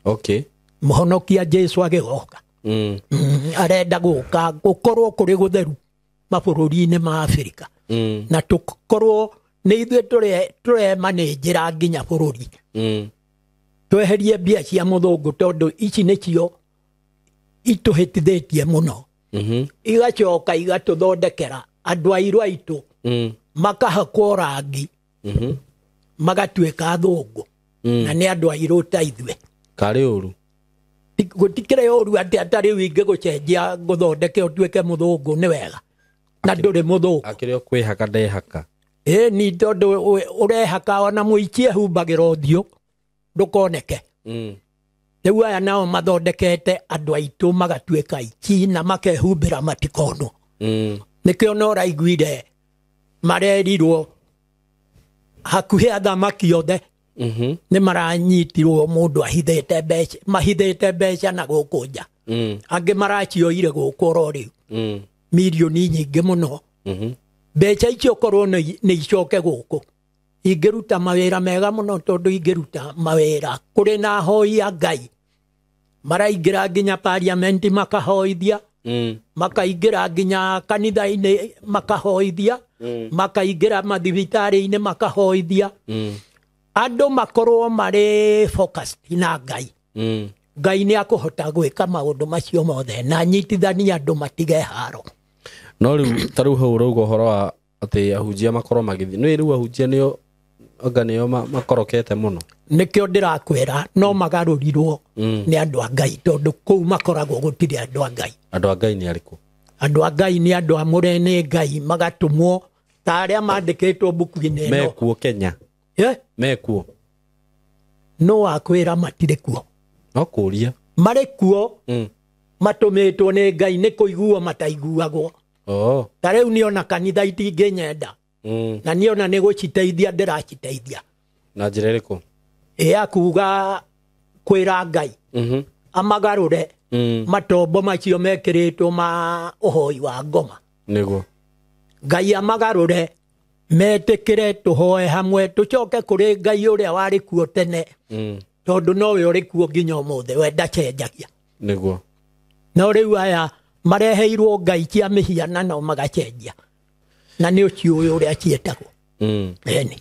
S2: Okay.
S1: mũhonokia Jesu agĩgoka
S2: Mm.
S1: Arenda gũka gũkorwo kũrĩ gũtheru mabũrũri-inĩ ma Afrika
S2: Mm.
S1: na tũkorwo nĩ ithuĩ tũremanĩnjĩra nginya bũrũri
S2: Mm.
S1: tweherie mbia cia mũthũngũ tondũ ici nĩcio itũhĩtithĩtie mũno
S2: Mhm.
S1: igacoka igatũthondekera andũ airũ aitũ
S2: Mm.
S1: makahakwo rangi
S2: Mhm.
S1: magatuĩka athũngũ
S2: Mm.
S1: na nĩ andũ airũ ta ithuĩ
S2: Karĩ ũru.
S1: Gũtikĩrĩ ũru atĩ ata rĩu ingĩgũcenjia ngũthondeke ũtuĩke mũthũngũ nĩ wega na ndũrĩ mũthũngũ
S2: Akĩrĩ o kwĩhaka ndehaka.
S1: ĩ ni tondũ ũrehaka ona mũici ehumbagĩra ũthiũ ndũkoneke
S2: Mm.
S1: rĩu aya nao mathondekete andũ aitũ magatuĩka aici na makehumbĩra matikonwo
S2: Mm.
S1: nĩkĩo no ũraiguire marerirwo hakuhĩ athamaki othe
S2: Mhm.
S1: nĩ maranyitirwo mũndũ ahithĩte mbeca mahithĩte mbeca na gũkũ nja
S2: Mm.
S1: angĩ maracioire gũkũ oro rĩu
S2: Mm.
S1: mirioni nyingĩ mũno
S2: Mhm.
S1: mbeca icio korwo nĩ icoke gũkũ ingĩruta mawĩra mega mũno tondũ ingĩruta mawĩra kũrĩ na ahoi a Ngai maraingĩra nginya parliament makahoithia
S2: Mm.
S1: makaingĩra nginya kanitha-inĩ makahoithia
S2: Mm.
S1: makaingĩra mathibitarĩ-inĩ makahoithia
S2: Mm.
S1: andũ makorwo marĩ focused na Ngai
S2: Mm.
S1: Ngai nĩ akũhota gwĩka maũndũ macio mothe na anyitithanie andũ matige haro
S2: No rĩu ta rĩu hau ũrauga ũhoro wa atĩ ahunjia makorwo magĩthiĩ. Nĩ rĩu ahunjia nĩo anga nĩo makorokete mũno.
S1: Nĩkĩo ndĩrakwĩra no magarũrirwo
S2: Mm.
S1: nĩ andũ a Ngai tondũ kũu makoragwo gũtirĩ andũ a Ngai
S2: Andũ a Ngai nĩ arĩkũ?
S1: Andũ a Ngai nĩ andũ amũre nĩ Ngai magatũmwo ta arĩa mandĩkĩtwo mbuku-inĩ ĩno
S2: Mekuo Kenya.
S1: Eh,
S2: Mekuo.
S1: no wakwĩra matirĩ kuo
S2: No kũria.
S1: marĩ kuo
S2: Mm.
S1: matũmĩtwo nĩ Ngai nĩ kũiguo mataiguagwo
S2: Oh.
S1: ta rĩu niona kanitha itingĩnyenda
S2: Mm.
S1: na niona nĩ gũciteithia ndĩraciteithia
S2: Na njĩra ĩrĩkũ?
S1: ĩ akuga kwĩra Ngai
S2: Mhm.
S1: amagarũre
S2: Mm.
S1: matombo macio mekĩrĩtwo ma ũhoi wa ngoma
S2: Nĩguo.
S1: Ngai amagarũre metĩkĩre tũhoe hamwe tũcoke kũrĩ Ngai ũrĩa warĩ kuo tene
S2: Mm.
S1: tondũ nowe ũrĩ kuo nginya ũmũthĩ we ndacenjagia
S2: Nĩguo.
S1: no rĩu aya mareheirwo ngai cia mĩhianano magacenjia na nĩ ũciũĩ ũrĩa ciĩtagwo
S2: Mm.
S1: eni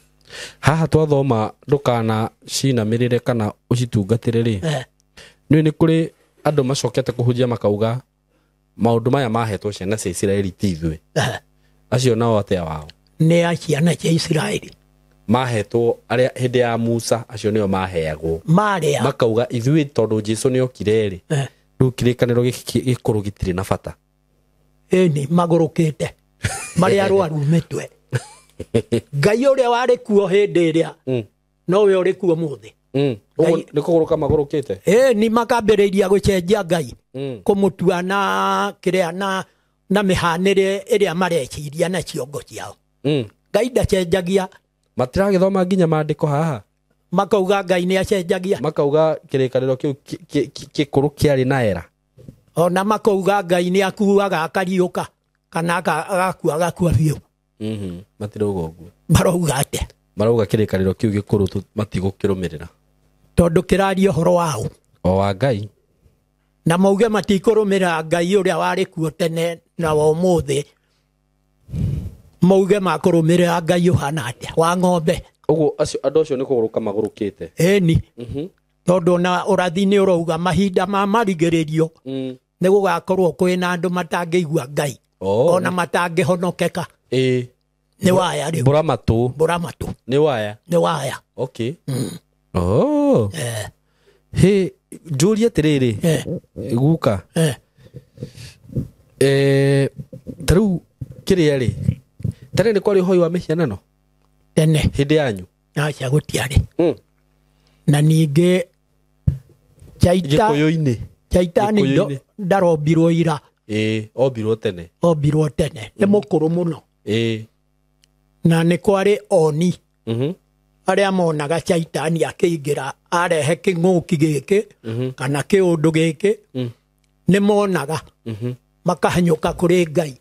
S2: Haha twathoma ndũkana cinamĩrĩre kana ũcitungatĩre rĩ
S1: eh,
S2: Nĩ kũrĩ andũ macokete kũhunjia makauga maũndũ maya mahetwo ciana cia Isiraeli ti ithuĩ. Acio nao atĩa wao?
S1: Nĩ a ciana cia Isiraeli.
S2: Mahetwo arĩa hĩndĩ ya Musa, acio nĩo maheagwo.
S1: Marĩa.
S2: Makauga ithuĩ tondũ Jesu nĩ okire rĩ, rĩu kĩrĩkanĩro gĩkĩ gĩkũrũ gĩtirĩ na bata.
S1: Ĩni magũrũkĩte. Marĩa arwaru mĩtwe. Ngai ũrĩa warĩ kuo hĩndĩ ĩrĩa nowe ũrĩ kuo mũthĩ.
S2: Ũguo nĩ kũgũrũka magũrũkĩte?
S1: Ĩni makambĩrĩria gũcenjia Ngai. Kũmũtua na kĩrĩa na mĩhanĩre ĩrĩa mareciria na ciongo ciao. Ngai ndacenjagia.
S2: Matiragĩthoma nginya maandĩko haha.
S1: Makauga Ngai nĩ acenjagia.
S2: Makauga kĩrĩkanĩro kĩu gĩkũrũ kĩarĩ na era.
S1: Ona makauga Ngai nĩ akuaga akariũka kana agakua agakua biũ.
S2: Matirauga ũguo.
S1: Marauga atĩa?
S2: Marauga kĩrĩkanĩro kĩu gĩkũrũ matigũkĩrũmĩrĩra.
S1: Tondũ kĩraria ũhoro wao.
S2: O wa Ngai.
S1: Na mauge matikũrũmĩrĩra Ngai ũrĩa warĩ kuo tene na wa ũmũthĩ. Mauge makũrũmĩrĩra Ngai ũhana atĩa? Wa ng'ombe.
S2: Ũguo acio andũ acio nĩ kũgũrũka magũrũkĩte.
S1: Ĩni. Tondũ na ũrathi nĩ ũrauga mahinda ma marigĩrĩrio nĩ gũgakorwo kwĩna andũ matangĩigua Ngai. Ona matangĩhonokeka. Nĩ waya rĩu.
S2: Mbũra matũ.
S1: Mbũra matũ.
S2: Nĩ waya.
S1: Nĩ waya.
S2: Okay. Oh. He njũrie atĩrĩrĩ. Guka. Ta rĩu kĩrĩa rĩ, tene nĩ kwarĩ ũhoi wa mĩhianano?
S1: Tene.
S2: Hĩndĩ yanyu?
S1: Aca gũtiarĩ. Na ningĩ
S2: Gĩkũyũ-inĩ.
S1: Chaitani ndarombirwo ira.
S2: Ombirwo tene.
S1: Ombirwo tene. Nĩ mũkũrũ mũno. Na nĩ kwarĩ oni. Arĩa monaga Chaitani akĩingĩra arehe kĩng'ũki gĩkĩ kana kĩũndũ gĩkĩ nĩ monaga makahanyũka kũrĩ Ngai.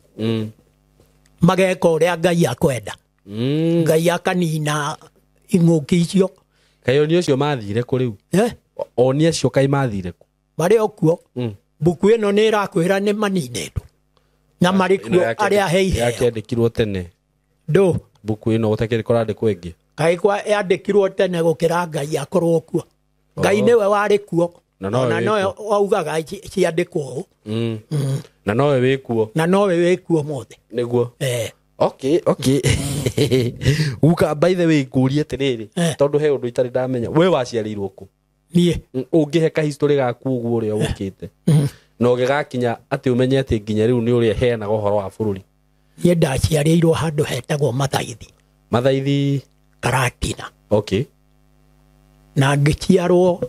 S1: Mageka ũrĩa Ngai akwenda. Ngai akanina ing'ũki icio.
S2: Kaĩ oni acio mathire kũ rĩu? Oni acio kaĩ mathire kũ?
S1: Marĩ o kuo. Mbuku ĩno nĩ ĩrakwĩra nĩ maninĩtwo. Na marĩ kuo arĩa he iheo.
S2: Yakĩandĩkirwo tene.
S1: Ndũ.
S2: Mbuku ĩno gũtakĩrĩ kũrandĩkwo ĩngĩ.
S1: Kaĩ kwa yandĩkirwo tene gũkĩra Ngai akorwo kuo. Ngai nĩwe warĩ kuo.
S2: Na
S1: nowe waugaga ciandĩkwo ũũ.
S2: Na nowe wĩ kuo.
S1: Na nowe wĩ kuo mothe.
S2: Nĩguo. Okay, okay. Guka, by the way, ngũrie atĩrĩrĩ, tondũ he ũndũ itarĩ ndamenya. We waciarĩirwo kũ?
S1: Niĩ.
S2: Ũngĩhe ka history gaku ũguo ũrĩa ũkĩte. Na ũgĩgakinya atĩ ũmenye atĩ nginya rĩu nĩ ũrĩa heanaga ũhoro wa bũrũri.
S1: Niĩ ndaciarĩirwo handũ hetagwo Mathaithi.
S2: Mathaithi?
S1: Karatina.
S2: Okay.
S1: Na ngĩciarwo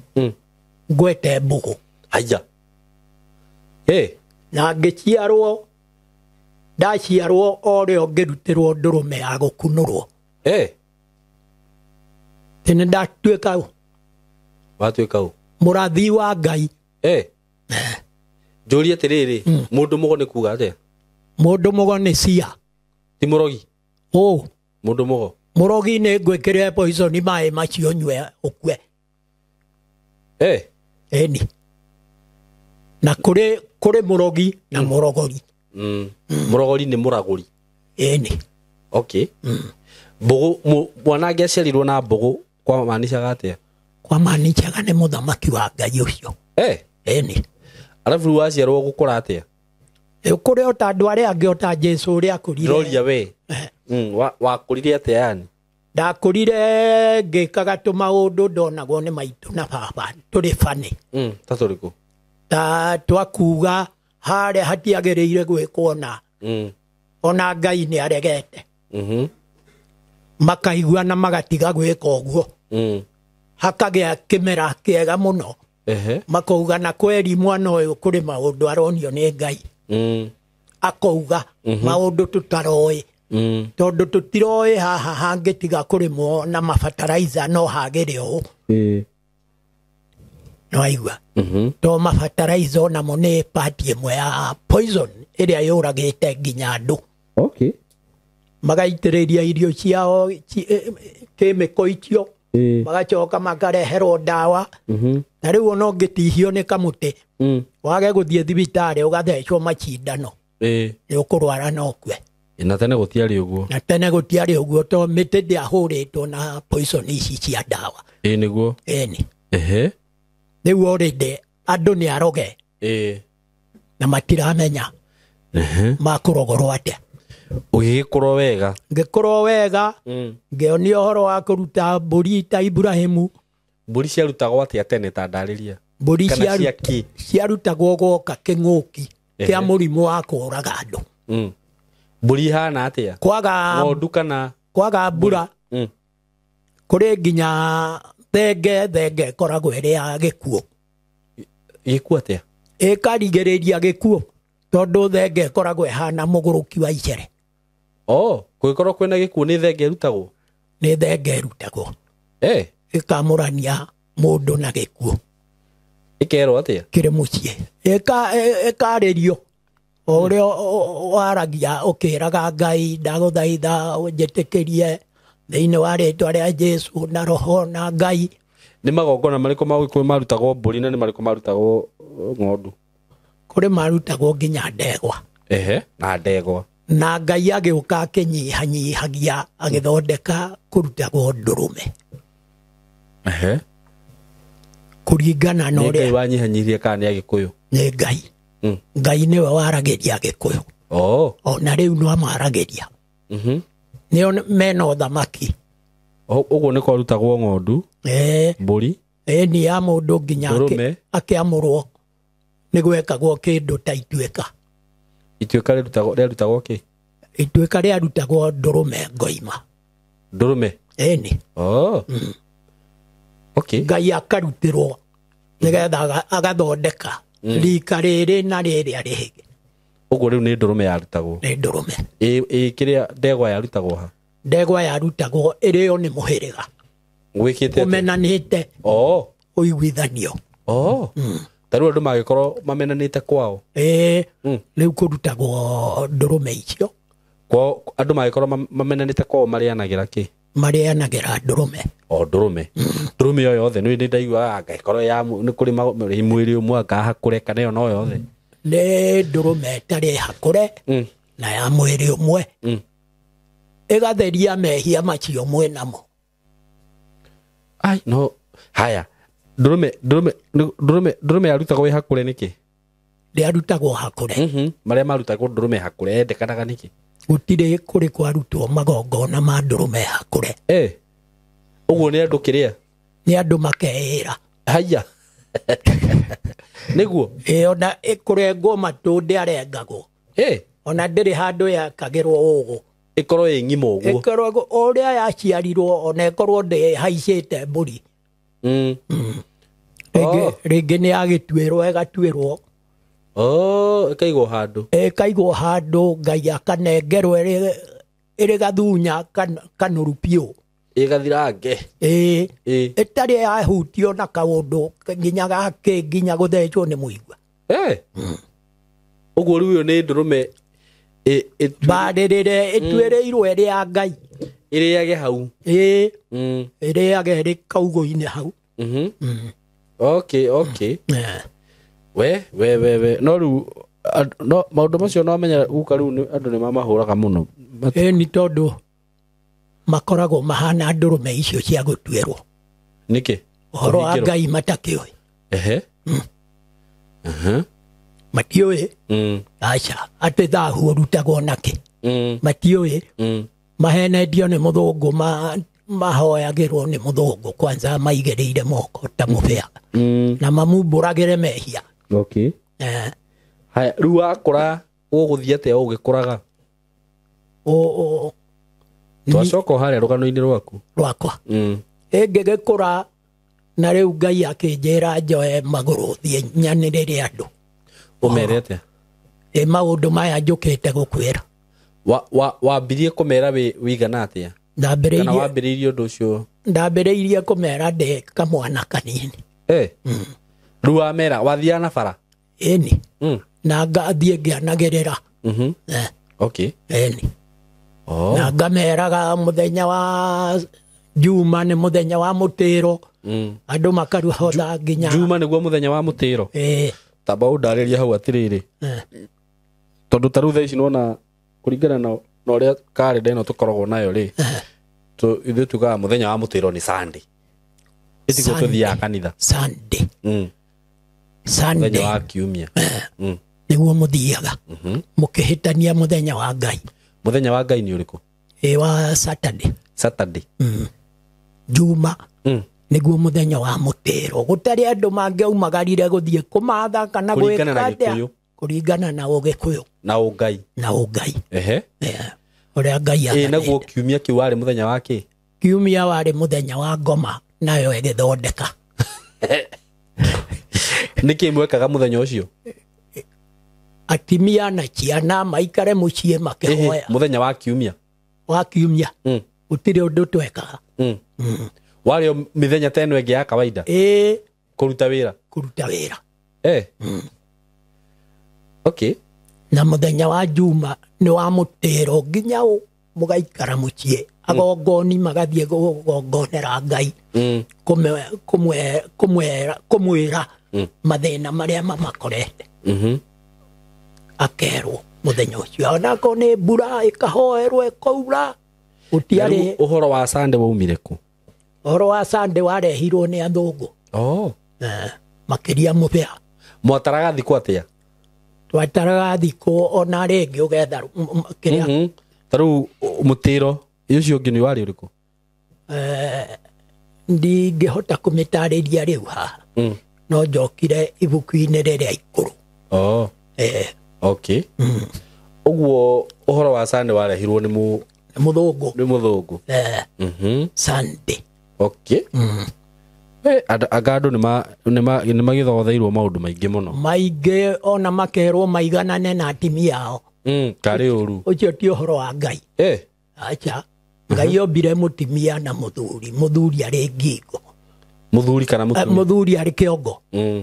S1: ngwete mbũgũ.
S2: Haya.
S1: Na ngĩciarwo ndaciarwo o rĩo ngĩrutĩrwo ndũrũme ya gũkunũrwo. Tene ndatuĩka ũ?
S2: Watuĩka ũ?
S1: Mũrathi wa Ngai.
S2: Njũrie atĩrĩrĩ, mũndũ mũgo nĩ kuga atĩa?
S1: Mũndũ mũgo nĩ cia.
S2: Ti mũrogi?
S1: Ũ.
S2: Mũndũ mũgo?
S1: Mũrogi nĩ ngwĩkĩre poison maĩ macio nyue ũkue. Ĩni. Na kũrĩ mũrogi na mũrogori.
S2: Mũrogori nĩ mũragũri.
S1: Ĩni.
S2: Okay. Mbũgũ, mwana angĩaciarirwo na mbũgũ kwa maanishaga atĩa?
S1: Kwa maanishaga nĩ mũthamaki wa Ngai ũcio. Ĩni.
S2: Arabu rĩu waciarwo gũkũra atĩa?
S1: Ũkũre o ta andũ arĩa angĩ o ta Jesũ ũrĩa akũrire.
S2: Ndĩroria we. Wakũrire atĩa yani?
S1: Ndakũrire ngĩkaga tũmaũndũ ndonagwo nĩ maitũ na baba tũrĩ bani.
S2: Ta tũrĩkũ?
S1: Ta twakuga harĩa hatiagĩrĩire gwĩkwo na ona Ngai nĩ aregete. Makaigua na magatiga gwĩka ũguo. Hakagĩa kĩmera kĩega mũno. Makauga na kweri mwana ũyũ kũrĩ maũndũ aronio nĩ Ngai. Akauga maũndũ tũtaroĩ. Tondũ tũtiroĩ haha hangĩtiga kũrĩmwo na mabataraiza no hagĩre ũũ. No aigua. To mabataraiza onamo nĩ part ĩmwe ya poison ĩrĩa yũragĩte nginya andũ.
S2: Okay.
S1: Magaitĩrĩria irio ciao kĩmĩko icio. Magacoka makareherwo ndawa. Na rĩu ona ũngĩtihio nĩ kamũtĩ wage gũthiĩ thibitarĩ ũgathecwo macindano. Nĩ ũkũrwara na ũkue.
S2: Na tene gũtiarĩ ũguo.
S1: Na tene gũtiarĩ ũguo to mĩtĩ ndĩahũrĩtwo na poison ici cia ndawa.
S2: Nĩguo.
S1: Ĩni.
S2: Ehe.
S1: Rĩu already Andũ nĩ aroge. Na matiramenya. Makũrogorwo atĩa.
S2: Ũgĩgĩkũrwo wega.
S1: Ngĩkũrwo wega. Ngĩonio ũhoro wa kũruta mbũri ta Ibrahimu.
S2: Mbũri ciarutagwo atĩa tene ta ndarĩria?
S1: Mbũri ciarutagwo gwoka kĩng'ũki kĩa mũrimũ wa kũũraga andũ.
S2: Mbũri ihana atĩa?
S1: Kwaga
S2: ng'ondu kana
S1: kwaga mbura. Kũrĩ nginya thenge ĩkoragwo ĩrĩ ya gĩkuũ.
S2: Gĩkuũ atĩa?
S1: Ĩkarigĩrĩria gĩkuũ tondũ thenge ĩkoragwo ĩhana mũgũrũki wa icere.
S2: Oh, kũngĩkorwo kwĩna gĩkuũ nĩ thenge ĩrutagwo?
S1: Nĩ thenge ĩrutagwo. Ĩkamũrania mũndũ na gĩkuũ.
S2: Ĩkerwo atĩa?
S1: Kĩrĩ mũciĩ. Ĩkarĩrio o ũrĩa waragia ũkĩraga Ngai ndagũthaitha ũnjĩtĩkĩrie thĩinĩ wa rĩtwa rĩa Jesũ na roho na Ngai.
S2: Nĩ magongona marĩkũ ma Gĩkũyũ marutagwo mbũri na nĩ marĩkũ marutagwo ng'ondu?
S1: Kũrĩ marutagwo nginya ndegwa.
S2: Na ndegwa.
S1: Na Ngai agĩũka akĩnyihanyihagia agĩthondeka kũrutagwo ndũrũme. Kũringana na ũrĩa
S2: Nĩ Ngai wanyihanyihirie kana nĩ Agĩkũyũ?
S1: Nĩ Ngai. Ngai nĩwe waragĩria Agĩkũyũ. Ona rĩu no amaragĩria. Nĩo mena ũthamaki.
S2: Ũguo nĩ kwarutagwo ng'ondu, mbũri,
S1: nĩ ya mũndũ nginya akĩamũrwo nĩ gwekagwo kĩndũ ta ituĩka.
S2: Ituĩka rĩarutagwo kĩ?
S1: Ituĩka rĩarutagwo ndũrũme ngoima.
S2: Ndũrũme?
S1: Ĩni.
S2: Okay.
S1: Ngai akarutĩrwo nĩgetha agathondeka rika rĩrĩ na rĩrĩa rĩngĩ.
S2: Ũguo rĩu nĩ ndũrũme yarutagwo?
S1: Nĩ ndũrũme.
S2: Kĩrĩa ndegwa yarutagwo ha?
S1: Ndegwa yarutagwo ĩrĩo nĩ mũhĩrĩga.
S2: Gwĩkĩte atĩa?
S1: Ũmenanĩte. Ũiguithanio.
S2: Ta rĩu andũ mangĩkorwo mamenanĩte kwao?
S1: Rĩu kũrutagwo ndũrũme icio.
S2: Kwao andũ mangĩkorwo mamenanĩte kwao marĩanagĩra kĩ?
S1: Marĩanagĩra ndũrũme.
S2: O ndũrũme. Ndũrũme o yothe nĩ ndaiguaga angĩkorwo ya nĩ kũrĩ mwĩrĩ ũmwe akahakũre kana ĩyo no yothe.
S1: Nĩ ndũrũme ĩtarĩ hakũre na ya mwĩrĩ ũmwe. Ĩgatheria mehia macio mwĩnamo.
S2: Ai no haya ndũrũme yarutagwo ĩ hakũre nĩkĩ?
S1: Ndĩarutagwo hakũre.
S2: Marĩa marutagwo ndũrũme hakũre yendekanaga nĩkĩ?
S1: Gũtirĩ kũrĩ kwarutwo magongona ma ndũrũme hakũre.
S2: Ũguo nĩ andũ kĩrĩa?
S1: Nĩ andũ makeĩra.
S2: Haya. Nĩguo?
S1: Ona ĩkũrengwo matũ ndĩarengagwo. Ona ndĩrĩ handũ yakagĩrwo ũgũ.
S2: Ĩkorwo ĩ ng'ima ũguo.
S1: Ĩkorwo ũrĩa yaciarirwo ona ĩkorwo ndĩhaicĩte mbũri. Rĩngĩ nĩ yagĩtuĩrwo ĩgatuĩrwo.
S2: Ĩkaigwo handũ.
S1: Ĩkaigwo handũ Ngai akanengerwo ĩrĩ gathunya kanũru biũ.
S2: Ĩgathirange.
S1: Ĩtarĩ yahutio na kaũndũ nginya gakĩ nginya gũthecwo nĩ mũigua.
S2: Ũguo rĩu ĩyo nĩ ndũrũme
S1: barĩrĩre ĩtuĩrĩirwo ĩrĩ ya Ngai.
S2: Ĩrĩage hau.
S1: Ĩrĩage ĩrĩ kaugũ-inĩ hau.
S2: Okay. We no rĩu no maũndũ macio no menya guka rĩu andũ nĩ mamahũraga mũno.
S1: Nĩ tondũ makoragwo mahana ndũrũme icio cia gũtuĩrwo.
S2: Nĩkĩ?
S1: Ũhoro wa Ngai matakĩũĩ. Matiũĩ. Aca atĩ thahu ũrutagwo nakĩ. Matiũĩ. Mahenetio nĩ mũthũngũ mahoyagĩrwo nĩ mũthũngũ kwanza maigĩrĩire moko ta mũbĩa. Na mamumbũragĩre mehia.
S2: Okay. Haya rĩu wakũra ũgũthiĩ atĩa ũgĩkũraga? Twacoka harĩa rũgano-inĩ rwaku.
S1: Rwakwa. Ngĩgĩkũra na rĩu Ngai akĩnjĩra njoe magũrũ thiĩ nyanĩrĩre andũ.
S2: Ũmere atĩa?
S1: Maũndũ maya njũkĩte gũkwĩra.
S2: Wambirie kũmera wĩigana atĩa? Kana wambĩrĩirie ũndũ ũcio?
S1: Ndambĩrĩirie kũmera ndĩ kamwana kanini.
S2: Rĩu wamera wathiaga na bara?
S1: Ĩni. Na ngathiĩ ngĩanagĩrĩra.
S2: Okay.
S1: Ĩni. Na ngameraga mũthenya wa Juma nĩ mũthenya wa mũtĩro. Andũ makaruhotha nginya
S2: Juma nĩguo mũthenya wa mũtĩro. Tamba ũndarĩrie hau atĩrĩrĩ. Tondũ ta rĩu thaa ici nĩwona kũringana na ũrĩa karenda ĩno tũkoragwo nayo rĩ, ithuĩ tugaga mũthenya wa mũtĩro nĩ Sunday. Ĩtiguo tũthiaga kanitha.
S1: Sunday. Sunday
S2: Mũthenya wa kiumia.
S1: Nĩguo mũthiaga mũkĩhĩtania mũthenya wa Ngai.
S2: Mũthenya wa Ngai nĩ ũrĩkũ?
S1: Ĩ wa Saturday.
S2: Saturday.
S1: Juma nĩguo mũthenya wa mũtĩro, gũtarĩ andũ mangĩaumagarire gũthiĩ kũmatha kana
S2: Kũringana na
S1: gwĩka atĩa.
S2: Gĩkũyũ.
S1: Kũringana na ũgĩkũyũ
S2: Na ũngai.
S1: Na ũngai.
S2: Ehe.
S1: Ũrĩa Ngai
S2: Ĩ
S1: athanĩte.
S2: naguo kiumia kĩu warĩ mũthenya wa kĩ?
S1: Kiumia warĩ mũthenya wa ngoma, nayo ĩgĩthondeka.
S2: Nĩkĩ mwekaga mũthenya ũcio?
S1: Atimia na ciana maikare mũciĩ
S2: Ĩhĩ,
S1: makĩhoya.
S2: Mũthenya wa kiumia.
S1: Wa kiumia gũtirĩ ũndũ twekaga.
S2: Warĩ o mĩthenya ta ĩno ĩngĩ ya kawaida?
S1: Ĩ.
S2: Kũruta wĩra.
S1: Kũruta wĩra.
S2: Okay.
S1: Na mũthenya wa Juma nĩ wa mũtĩro nginya mũgaikara mũciĩ, agongoni magathiĩ kũgongonera Ngai, kũmwĩra mathĩna marĩa mamakorete. Akerwo mũthenya ũcio onakorwo nĩ mbura ĩkahoerwo ĩkaura gũtiarĩ.
S2: Rĩu ũhoro wa Sunday waumire kũ?
S1: Ũhoro wa Sunday warehirwo nĩ athũngũ.
S2: Oh.
S1: Makĩria mũbĩa.
S2: Mwataraga thikũ atĩa?
S1: Twataraga thikũ ona rĩngĩ ũgetha kĩrĩa.
S2: Ta rĩu mũtĩro ũcio ũngĩ nĩ warĩ ũrĩkũ?
S1: Ndingĩhota kũmĩtarĩria rĩu haha. No njokire ibuku-inĩ rĩrĩa ikũrũ.
S2: Oh. Okay. Ũguo ũhoro wa Sunday warehirwo nĩ
S1: mũthũngũ.
S2: Nĩ mũthũngũ.
S1: Sunday.
S2: Okay. Anga andũ nĩ magĩthotheirwo maũndũ maingĩ mũno.
S1: Maingĩ ona makerwo maiganane na atimia ao.
S2: Karĩ ũru.
S1: Ũcio ti ũhoro wa Ngai. Acha. Ngai ombire mũtimia na mũthuri. Mũthuri arĩ ngingo.
S2: Mũthuri kana mũtumia?
S1: Mũthuri arĩ kĩongo.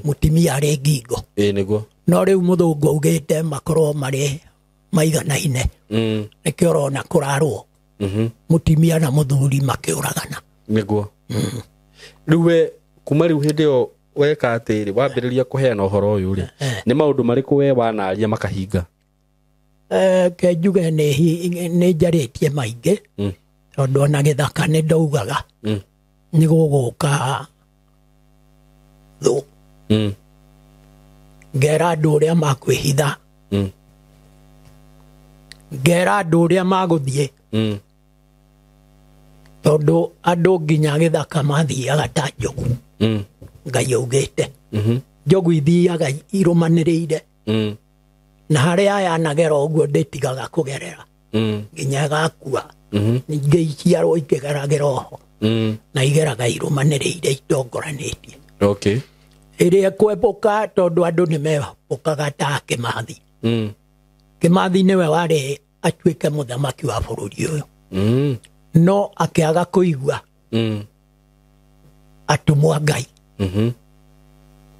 S1: Mũtimia arĩ ngingo.
S2: Ĩ nĩguo.
S1: No rĩu mũthũngũ augĩte makorwo marĩ maiganaine. Nĩkĩo ũrona kũrarwo. Mũtimia na mũthuri makĩũragana.
S2: Nĩguo. Rĩu we kuma rĩu hĩndĩ ĩyo weka atĩrĩ, wambĩrĩria kũheana ũhoro ũyũ rĩ, nĩ maũndũ marĩkũ we wanaria makahinga?
S1: Ke njuge nĩ njarĩtie maingĩ. Tondũ ona gĩthaka nĩ ndaugaga. Nĩ gũgũka thũ. Ngera andũ ũrĩa makwĩhitha. Ngera andũ ũrĩa magũthiĩ. Tondũ andũ nginya gĩthaka mathiaga ta njogu. Ngai augĩte. Njogu ithiaga irũmanĩrĩire. Na harĩa yanagera ũguo ndĩtigaga kũgerera. Nginya ĩgakua. Ningĩ iciarwo ikĩgeragĩra oho. Na igeraga irũmanĩrĩire itongoranĩtie.
S2: Okay.
S1: Ĩrĩa ĩkwembũka tondũ andũ nĩ mebũkaga ta Kĩmathi. Kĩmathi nĩwe warĩ atuĩke mũthamaki wa bũrũri ũyũ. No akĩaga kũigua atũmwo Ngai.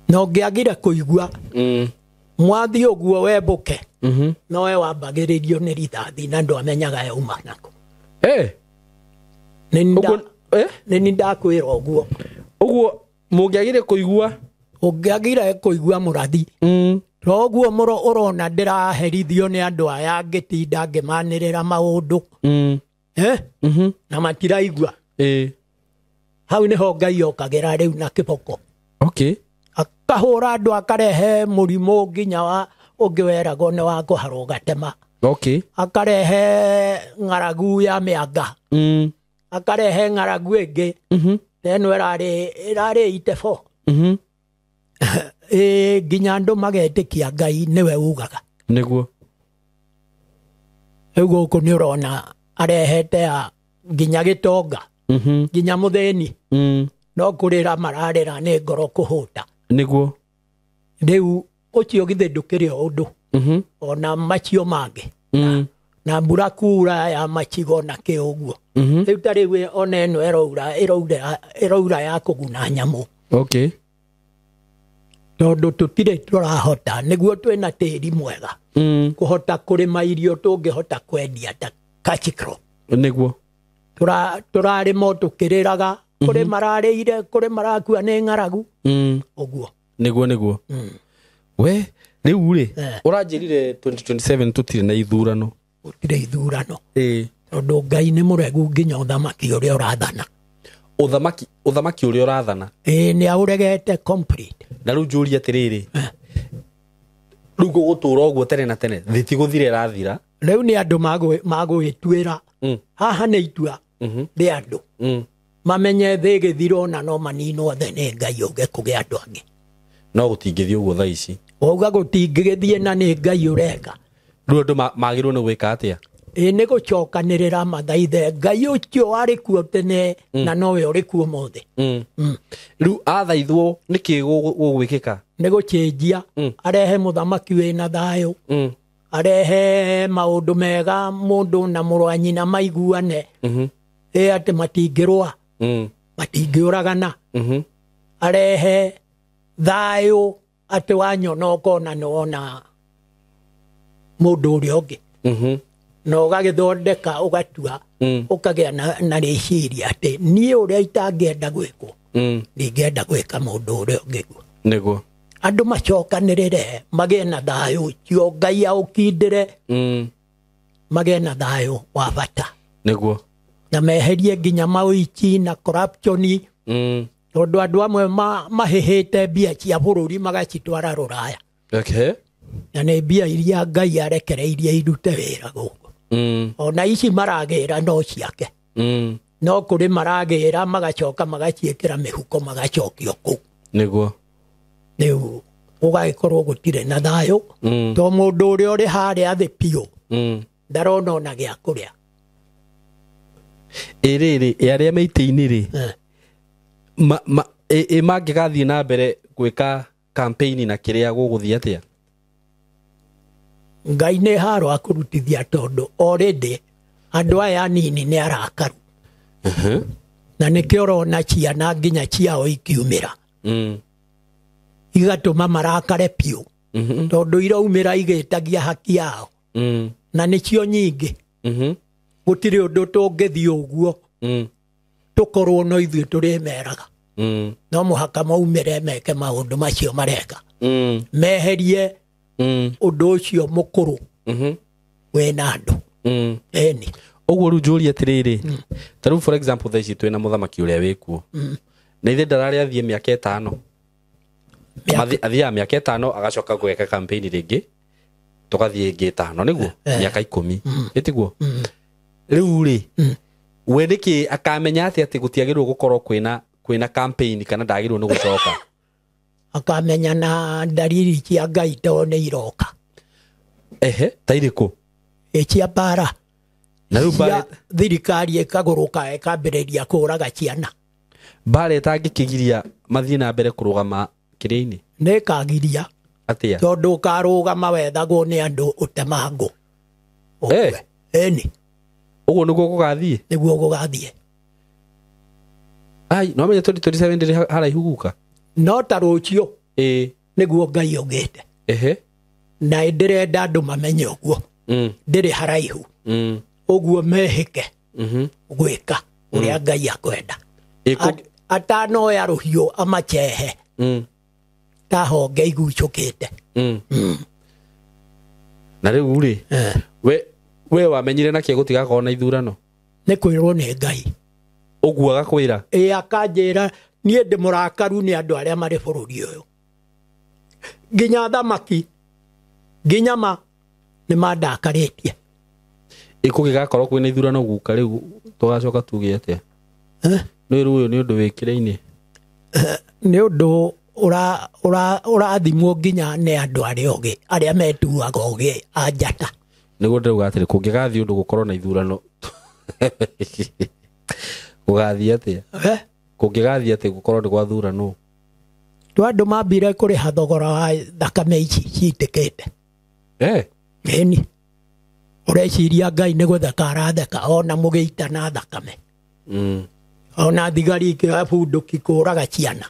S1: Na ũngĩagire kũigua mwathi ũguo wembũke, nowe wambagĩrĩrio nĩ rithathi na ndwamenyaga yauma nako. Nĩ nĩ ndakwĩra ũguo.
S2: Ũguo mũngĩagire kũigua?
S1: Ũngĩagire kũigua mũrathi. Toguo mũro ũrona ndĩraherithio nĩ andũ aya ngĩtinda ngĩmanĩrĩra maũndũ. Na matiraigua. Hau nĩho Ngai okagĩra rĩu na kĩboko.
S2: Okay.
S1: Akahũra andũ akarehe mũrimũ nginya wa ũngĩ weragwo nĩ wa kũharwo gatema.
S2: Okay.
S1: Akarehe ng'aragu ya mĩanga. Akarehe ng'aragu ĩngĩ. Ta ĩno ĩrarĩ itebo. Nginya andũ magetĩkia Ngai nĩwe ugaga.
S2: Nĩguo.
S1: Rĩu gũkũ nĩ ũrona arehete ya nginya gĩtonga. Nginya mũthĩni. No kũrĩra mararĩra nĩ ngoro kũhũta.
S2: Nĩguo.
S1: Rĩu ũcio githĩ ndũkĩrĩ o ũndũ. Ona macio mangĩ. Na mbura kura ya machigo na kĩ ũguo. Rĩu ta rĩu ona ĩno ĩroura ya kũguna nyamũ.
S2: Okay.
S1: Tondũ tũtirĩ tũrahota nĩguo twĩna tĩri mwega. Kũhota kũrĩma irio tũngĩhota kwendia ta cash crop.
S2: Nĩguo.
S1: Tũrarĩma tũkĩrĩraga, kũrĩ mararĩire, kũrĩ marakua nĩ ng'aragu. Ũguo.
S2: Nĩguo nĩguo. We rĩu rĩ, ũranjĩrire 2027 tũtirĩ na ithurano.
S1: Gũtirĩ ithurano. Tondũ Ngai nĩ mũregu nginya ũthamaki ũrĩa ũrathana.
S2: Uthamaki uria urathana.
S1: Ĩĩ, nĩ aũregete complete.
S2: Na rĩu njũrie atĩrĩrĩ, rĩu gũgũtũra ũguo tene na tene, thĩ ti gũthira ĩrathira.
S1: Rĩu nĩ andũ magũgĩtuĩra. Haha nĩ itua rĩa andũ. Mamenye thĩ ĩgĩthira ona no maninwo othe nĩ Ngai ũge kũgĩa andũ angĩ.
S2: No gũtingĩthiĩ ũguo thaa ici.
S1: Wauga gũtingĩgĩthiĩ na nĩ Ngai ũreka.
S2: Rĩu andũ magĩrĩirwo nĩ gwĩka atĩa?
S1: Ĩĩ, nĩ gũcokanĩrĩra mathaithe Ngai ũcio warĩ kuo tene na nowe ũrĩ kuo ũmũthĩ.
S2: Rĩu athaithwo nĩkĩ gũgwĩkĩka?
S1: Nĩ gũchenjia, arehe mũthamaki wĩna thayũ, arehe maũndũ mega, mũndũ na mũrũ wa nyina maiguane. Ĩ atĩ matingĩrũa, matingĩũragana. Arehe thayũ atĩ wanyona ũkona nĩ wona mũndũ ũrĩa ũngĩ. Na ũgagĩthondeka ũgatua, ũkagĩa na rĩciria atĩ niĩ ũrĩa itangĩenda gwĩkwo, ndingĩenda gwĩka mũndũ ũrĩa ũngĩ guo.
S2: Nĩguo.
S1: Andũ macokanĩrĩre magĩe na thayũ ũcio, Ngai aũkindĩre, magĩe na thayũ wa bata.
S2: Nĩguo.
S1: Na meherie nginya maũici na corruption, tondũ andũ amwe mahĩhĩte mbia cia bũrũri magacitwara rũraya.
S2: Okay.
S1: Na nĩ mbia iria Ngai arekereirie irute wĩra gũkũ. Ona ici maragĩra no ciake. No kũrĩ maragĩra magacoka magaciĩkĩra mĩhuko magacokio kũu.
S2: Nĩguo.
S1: Rĩu gũgagĩkorwo gũtirĩ na thayũ. To mũndũ ũrĩa ũrĩ harĩa thĩ biũ ndarona ona gĩa kũrĩa.
S2: Ĩ rĩrĩ, ĩ arĩa me itĩ-inĩ rĩ, ĩ mangĩgathiĩ na mbere gwĩka campaign na kĩrĩa gũgũthiĩ atĩa?
S1: Ngai nĩ haro akũrutithia tondũ already andũ aya anini nĩ arakaru. Na nĩkĩo ũrona ciana nginya ciao ikiumĩra. Igatũma marakare biũ. Tondũ iraumĩra igĩtagia haki yao. Na nĩcio nyingĩ. Gũtirĩ ũndũ tũngĩthiĩ ũguo. Tũkorwo no ithuĩ tũrĩmeraga. No mũhaka maumĩre meke maũndũ macio mareka. Meherie ũndũ ũcio mũkũrũ wĩna andũ. Ĩni.
S2: Ũguo rĩu njũrie atĩrĩrĩ, ta rĩu for example thaa ici twĩna mũthamaki ũrĩa wĩkuo. Na ithe ndararĩ athiĩ mĩaka 5. Athiaga mĩaka 5 agacoka gwĩka campaign rĩngĩ, tũgathiĩ ĩngĩ 5 nĩguo? Mĩaka 10. Ĩtiguo? Rĩu rĩ, we nĩkĩ akamenya atĩ gũtiagĩrĩirwo gũkorwo kwĩna campaign kana ndagĩrĩirwo nĩ gũcoka?
S1: Akamenya na dalili cia Ngai to nĩ iroka.
S2: Ehe, ta irĩkũ?
S1: Ĩ cia mbara.
S2: Na rĩu mbara
S1: thirikari ĩkagũrũka ĩkambĩrĩria kũũraga ciana.
S2: Mbara ĩtangĩkĩgiria mathiĩ na mbere kũrũgama kĩrĩa-inĩ?
S1: Nĩ ĩkagiria.
S2: Atĩa?
S1: Tondũ ũkarũgama wethagwo nĩ andũ ũtemangũ. Ĩni.
S2: Ũguo nĩguo gũgathiĩ?
S1: Nĩguo gũgathiĩ.
S2: Ai, no menye 2027 ndĩrĩ haraihu guka?
S1: No ta rũciũ. Nĩguo Ngai augĩte. Na ndĩrenda andũ mamenye ũguo. Ndĩrĩ haraihu. Ũguo mehĩke gwĩka ũrĩa Ngai akwenda. Atanoya rũhiũ amachehe. Ta honge igucũkĩte.
S2: Na rĩu rĩ, we wamenyire nakĩ gũtigakorwo na ithurano?
S1: Nĩ kwĩrwo nĩ Ngai.
S2: Ũguo agakwĩra?
S1: Ĩ, akanjĩra niĩ ndĩ mũrakaru nĩ andũ arĩa marĩ bũrũri ũyũ. Nginya thamaki, nginya ma nĩ mandakarĩtie.
S2: Ĩ kũngĩgakorwo kwĩna ithurano guka rĩu tũgacoka tuge atĩa? Nĩ rĩu ũyũ nĩ ũndũ wĩkĩra-inĩ?
S1: Nĩ ũndũ ũrathimwo nginya nĩ andũ arĩa ogĩ, arĩa metuaga ogĩ a njata.
S2: Nĩguo ndĩrauga atĩrĩ, kũngĩgathiĩ ũndũ gũkorwo na ithurano gũgathiĩ atĩa? Kũngĩgathiĩ atĩ gũkorwo nĩ gwathuranwo?
S1: To andũ mambire kũrĩha thogora wa thakame ici citĩkĩte. Ĩni. Ũreciria Ngai nĩ gũtheka aratheka ona mũgĩitana thakame. Ona thigari ikĩoya bunduki kũũraga ciana.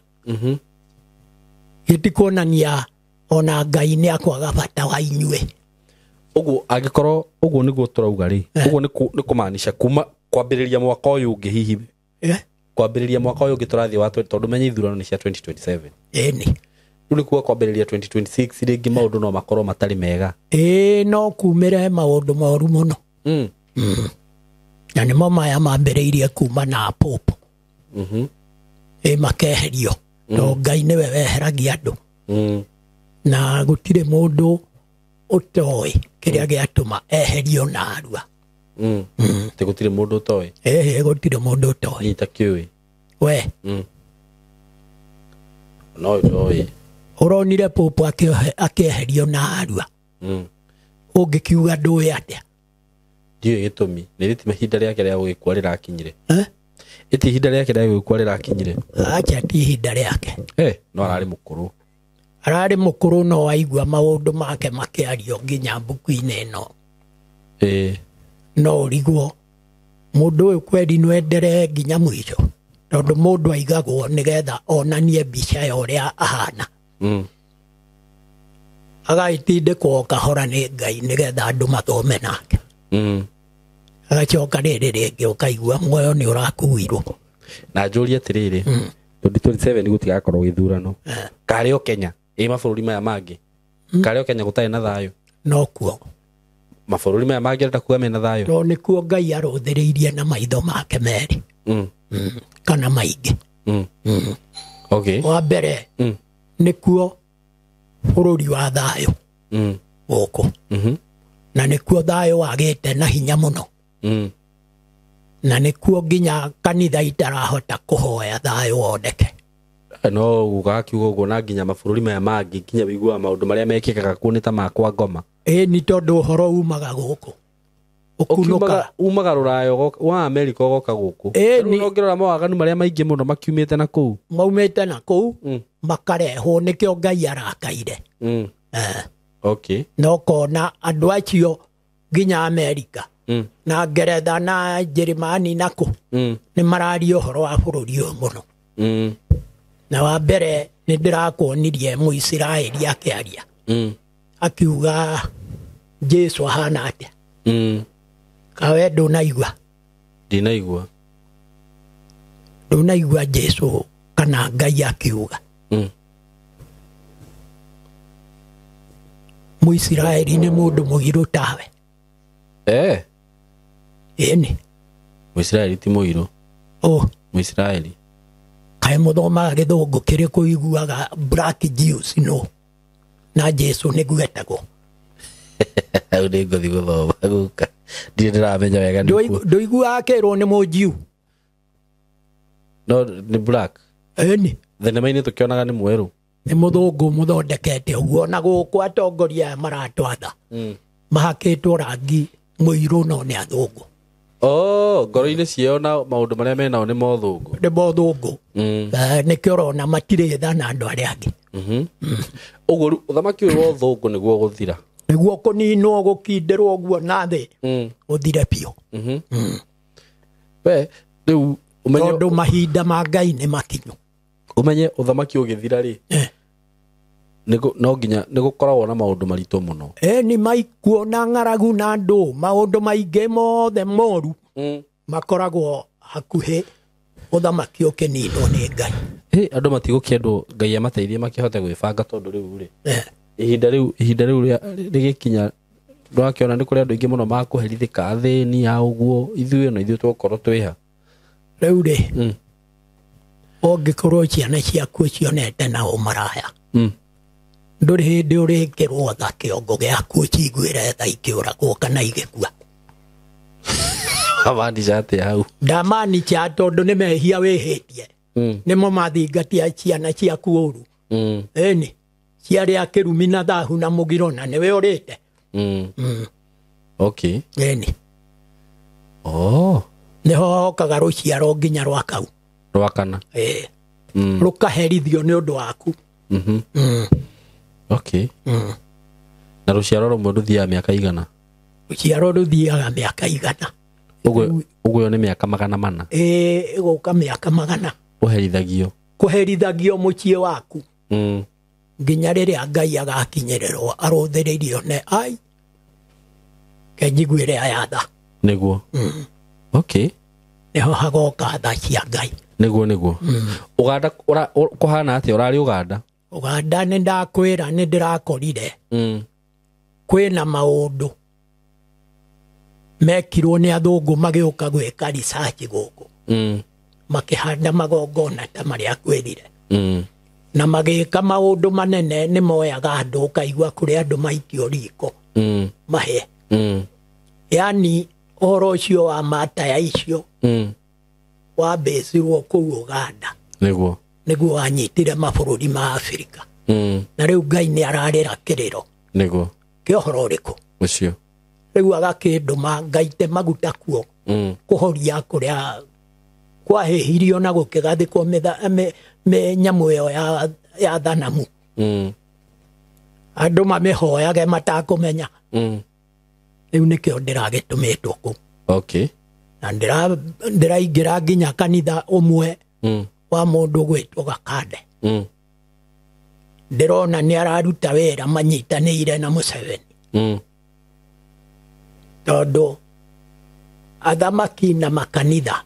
S1: Gĩtikuonania ona Ngai nĩ akwaga bata wa inyuĩ.
S2: Ũguo angĩkorwo ũguo nĩguo tũrauga rĩ, ũguo nĩ kũmaanisha kuma kwambĩrĩria mwaka ũyũ ũngĩ hihi. Kwambĩrĩria mwaka ũyũ ũngĩ tũrathiĩ wa tondũ menye ithurano nĩ cia 2027.
S1: Ĩni.
S2: Rĩu nĩ kuga kwambĩrĩria 2026 rĩngĩ maũndũ no makorwo matarĩ mega.
S1: Ĩĩ, no kumĩre maũndũ moru mũno. Na nĩmo maya mambĩrĩirie kuma na Pope. Ĩ makeherio to Ngai nĩwe weheragia andũ. Na gũtirĩ mũndũ ũtoĩ kĩrĩa gĩatũma eherio narua.
S2: Atĩ gũtirĩ mũndũ ũtoĩ?
S1: Ĩhĩ, gũtirĩ mũndũ ũtoĩ.
S2: Niĩ itakĩũĩ.
S1: We.
S2: No ndoĩ.
S1: Ũronire Pope akĩeherio narua. Ũngĩkiuga ndũĩ atĩa?
S2: Ndiũĩ gĩtũmi. Nĩ rĩti ihinda rĩake rĩa gũgĩkua rĩrakinyire. Ĩti ihinda rĩake rĩa gũgĩkua rĩrakinyire.
S1: Acha ti ihinda rĩake.
S2: No ararĩ mũkũrũ.
S1: Ararĩ mũkũrũ no aigua maũndũ make makĩario nginya mbuku-inĩ ĩno. No ũrigwo mũndũ ũyũ kweri no enderee nginya mũico, tondũ mũndũ aigagwo nĩgetha onanie mbica ya ũrĩa ahana. Agagĩtindĩkwo kahora nĩ Ngai nĩgetha andũ mathome nake. Agacoka rĩrĩ rĩngĩ ũkaigua muoyo nĩ ũrakuirwo.
S2: Na njũrie atĩrĩrĩ, 2027 gũtigakorwo gĩthurano. Karĩ o Kenya, ĩ mabũrũri maya mangĩ. Karĩ o Kenya gũtarĩ na thayũ.
S1: No kuo.
S2: Mabũrũri maya mangĩ arenda kuga mena thayũ.
S1: Tondũ nĩkuo Ngai arũthĩrĩirie na maitho make merĩ. Kana maingĩ.
S2: Okay.
S1: Wa mbere, nĩkuo bũrũri wa thayũ. Gũkũ. Na nĩkuo thayũ wagĩte na hinya mũno. Na nĩkuo nginya kanitha itarahota kũhoya thayũ woneke.
S2: No gũgakiuga ũguo na nginya mabũrũri maya mangĩ nginya wĩiguaga maũndũ marĩa mekĩkaga kuo nĩ ta ma kwa ngoma.
S1: Ĩ nĩ tondũ ũhoro umaga gũkũ. Ũkunũkaga.
S2: Umaga rũraya wa Amerika ũgoka gũkũ. Rĩu no ũngĩrora mawaganu marĩa maingĩ mũno makiumĩte na kũu.
S1: Maumĩte na kũu, makarehwo nĩkĩo Ngai arakaire.
S2: Okay.
S1: Na ũkona andũ acio nginya Amerika na Ngeretha na Njĩrĩmani na kũ nĩ mararia ũhoro wa bũrũri ũyũ mũno. Na wa mbere nĩ ndĩrakuonirie Mũisiraeli akĩaria. Akiuga Jesu ahana atĩa? Kawe ndũnaigua?
S2: Ndinaigua.
S1: Ndũnaigua Jesu kana Ngai akiuga. Mũisiraeli nĩ mũndũ mũirũ tawe. Ĩni.
S2: Mũisiraeli ti mũirũ. Mũisiraeli.
S1: Kaĩ mũthomaga gĩthũngũ kĩrĩ kũiguaga black Jews no. Na Jesu nĩguo etagwo.
S2: Hau nĩ ngũthiĩ gũthoma gũka. Ndirĩ ndĩramenya wega nĩ kũ.
S1: Ndũiguaga akĩrwo nĩ mũnjiu?
S2: No nĩ black.
S1: Ĩni.
S2: Thenema-inĩ tũkĩonaga nĩ mwerũ.
S1: Nĩ mũthũngũ mũthondekete ũguo na gũkũ atongoria aya maratwatha. Mahakĩtwo rangi mũirũ no nĩ athũngũ.
S2: Ngoro-inĩ ciao na maũndũ marĩa menao nĩ mothũngũ.
S1: Nĩ mothũngũ. Nĩkĩo ũrona matirĩ tha na andũ arĩa angĩ.
S2: Ũguo rĩu ũthamaki ũyũ wa ũthũngũ nĩguo gũthira.
S1: Nĩguo kũninwo gũkindĩrwo ũguo na thĩ. Ũthire biũ.
S2: We rĩu ũmenye
S1: tondũ mahinda ma Ngai nĩ makinyu.
S2: Ũmenye ũthamaki ũgĩthira rĩ. No nginya nĩ gũkoragwo na maũndũ maritũ mũno.
S1: Nĩ maikuo na ng'aragu na andũ maũndũ maingĩ mothe moru. Makoragwo hakuhĩ ũthamaki ũkĩninwo nĩ Ngai.
S2: Andũ matigũkĩendwo Ngai amateithie makĩhote gwĩbanga tondũ rĩu rĩ. Ihinda rĩu rĩgĩkinya ndũrakĩona nĩ kũrĩ andũ aingĩ mũno makũherithĩka athĩni a ũguo ithuĩ no ithuĩ tũgũkorwo twĩha.
S1: Rĩu rĩ, ũngĩkorwo ciana ciaku cionete na ũmaraya. Ndũrĩ hĩndĩ ũrĩkĩrwo tha kĩongo gĩaku ũciguĩre tha ikĩũragwo kana igĩkua.
S2: Wamaanisha atĩa hau?
S1: Ndamaanisha tondũ nĩ mehia wĩhĩtie. Nĩmo mathingatia ciana ciaku ũru. Ĩni, ciarĩa kĩrumi na thahu na mũgiro na nĩwe ũrĩte.
S2: Okay.
S1: Ĩni. Nĩho hokaga rũciaro nginya rwa kau.
S2: Rwa kana.
S1: Rũkaherithio nĩ ũndũ waku.
S2: Okay. Na rũciaro rũmwe rũthiaga mĩaka igana?
S1: Rũciaro rũthiaga mĩaka igana.
S2: Ũguo ĩyo nĩ mĩaka 400.
S1: Ĩgũka mĩaka 400.
S2: Ũherithagio.
S1: Kũherithagio mũciĩ waku. Nginya rĩrĩa Ngai agakinyĩrĩrwo arũthĩrĩirio nĩ ai. Kenjiguĩre aya tha.
S2: Nĩguo. Okay.
S1: Nĩho hagoka tha cia Ngai.
S2: Nĩguo. Ũganda kũhana atĩa? Ũrarĩ Ũganda?
S1: Ũganda nĩ ndakwĩra nĩ ndĩrakorire. Kwĩna maũndũ mekirwo nĩ athũngũ magĩũka gwĩka research gũkũ. Makĩhanda magongona ta marĩa kwĩrire. Na magĩka maũndũ manene nĩ moyaga andũ ũkaigua kũrĩ andũ maikio riko. Mahe. Yani ũhoro ũcio wa mataya icio wambĩcirwo kũu Uganda.
S2: Nĩguo.
S1: Nĩguo wanyitire mabũrũri ma Afrika. Na rĩu Ngai nĩ ararĩra kĩrĩro.
S2: Nĩguo.
S1: Kĩa ũhoro ũrĩkũ?
S2: Ũcio.
S1: Rĩu agakĩndũma ngaite maguta kuo. Kũhoria kũrĩa kwahĩhirio na gũkĩgathĩkwo nyamũ ĩyo ya thanamu. Andũ mamĩhoyage matakũmenya. Rĩu nĩkĩo ndĩragĩtũmĩtwo kũu.
S2: Okay.
S1: Na ndĩraingĩra nginya kanitha ũmwe wa mũndũ gwĩtwo Gakande. Ndĩrona nĩ araruta wĩra manyitanĩire na Museveni. Tondũ athamaki na makanitha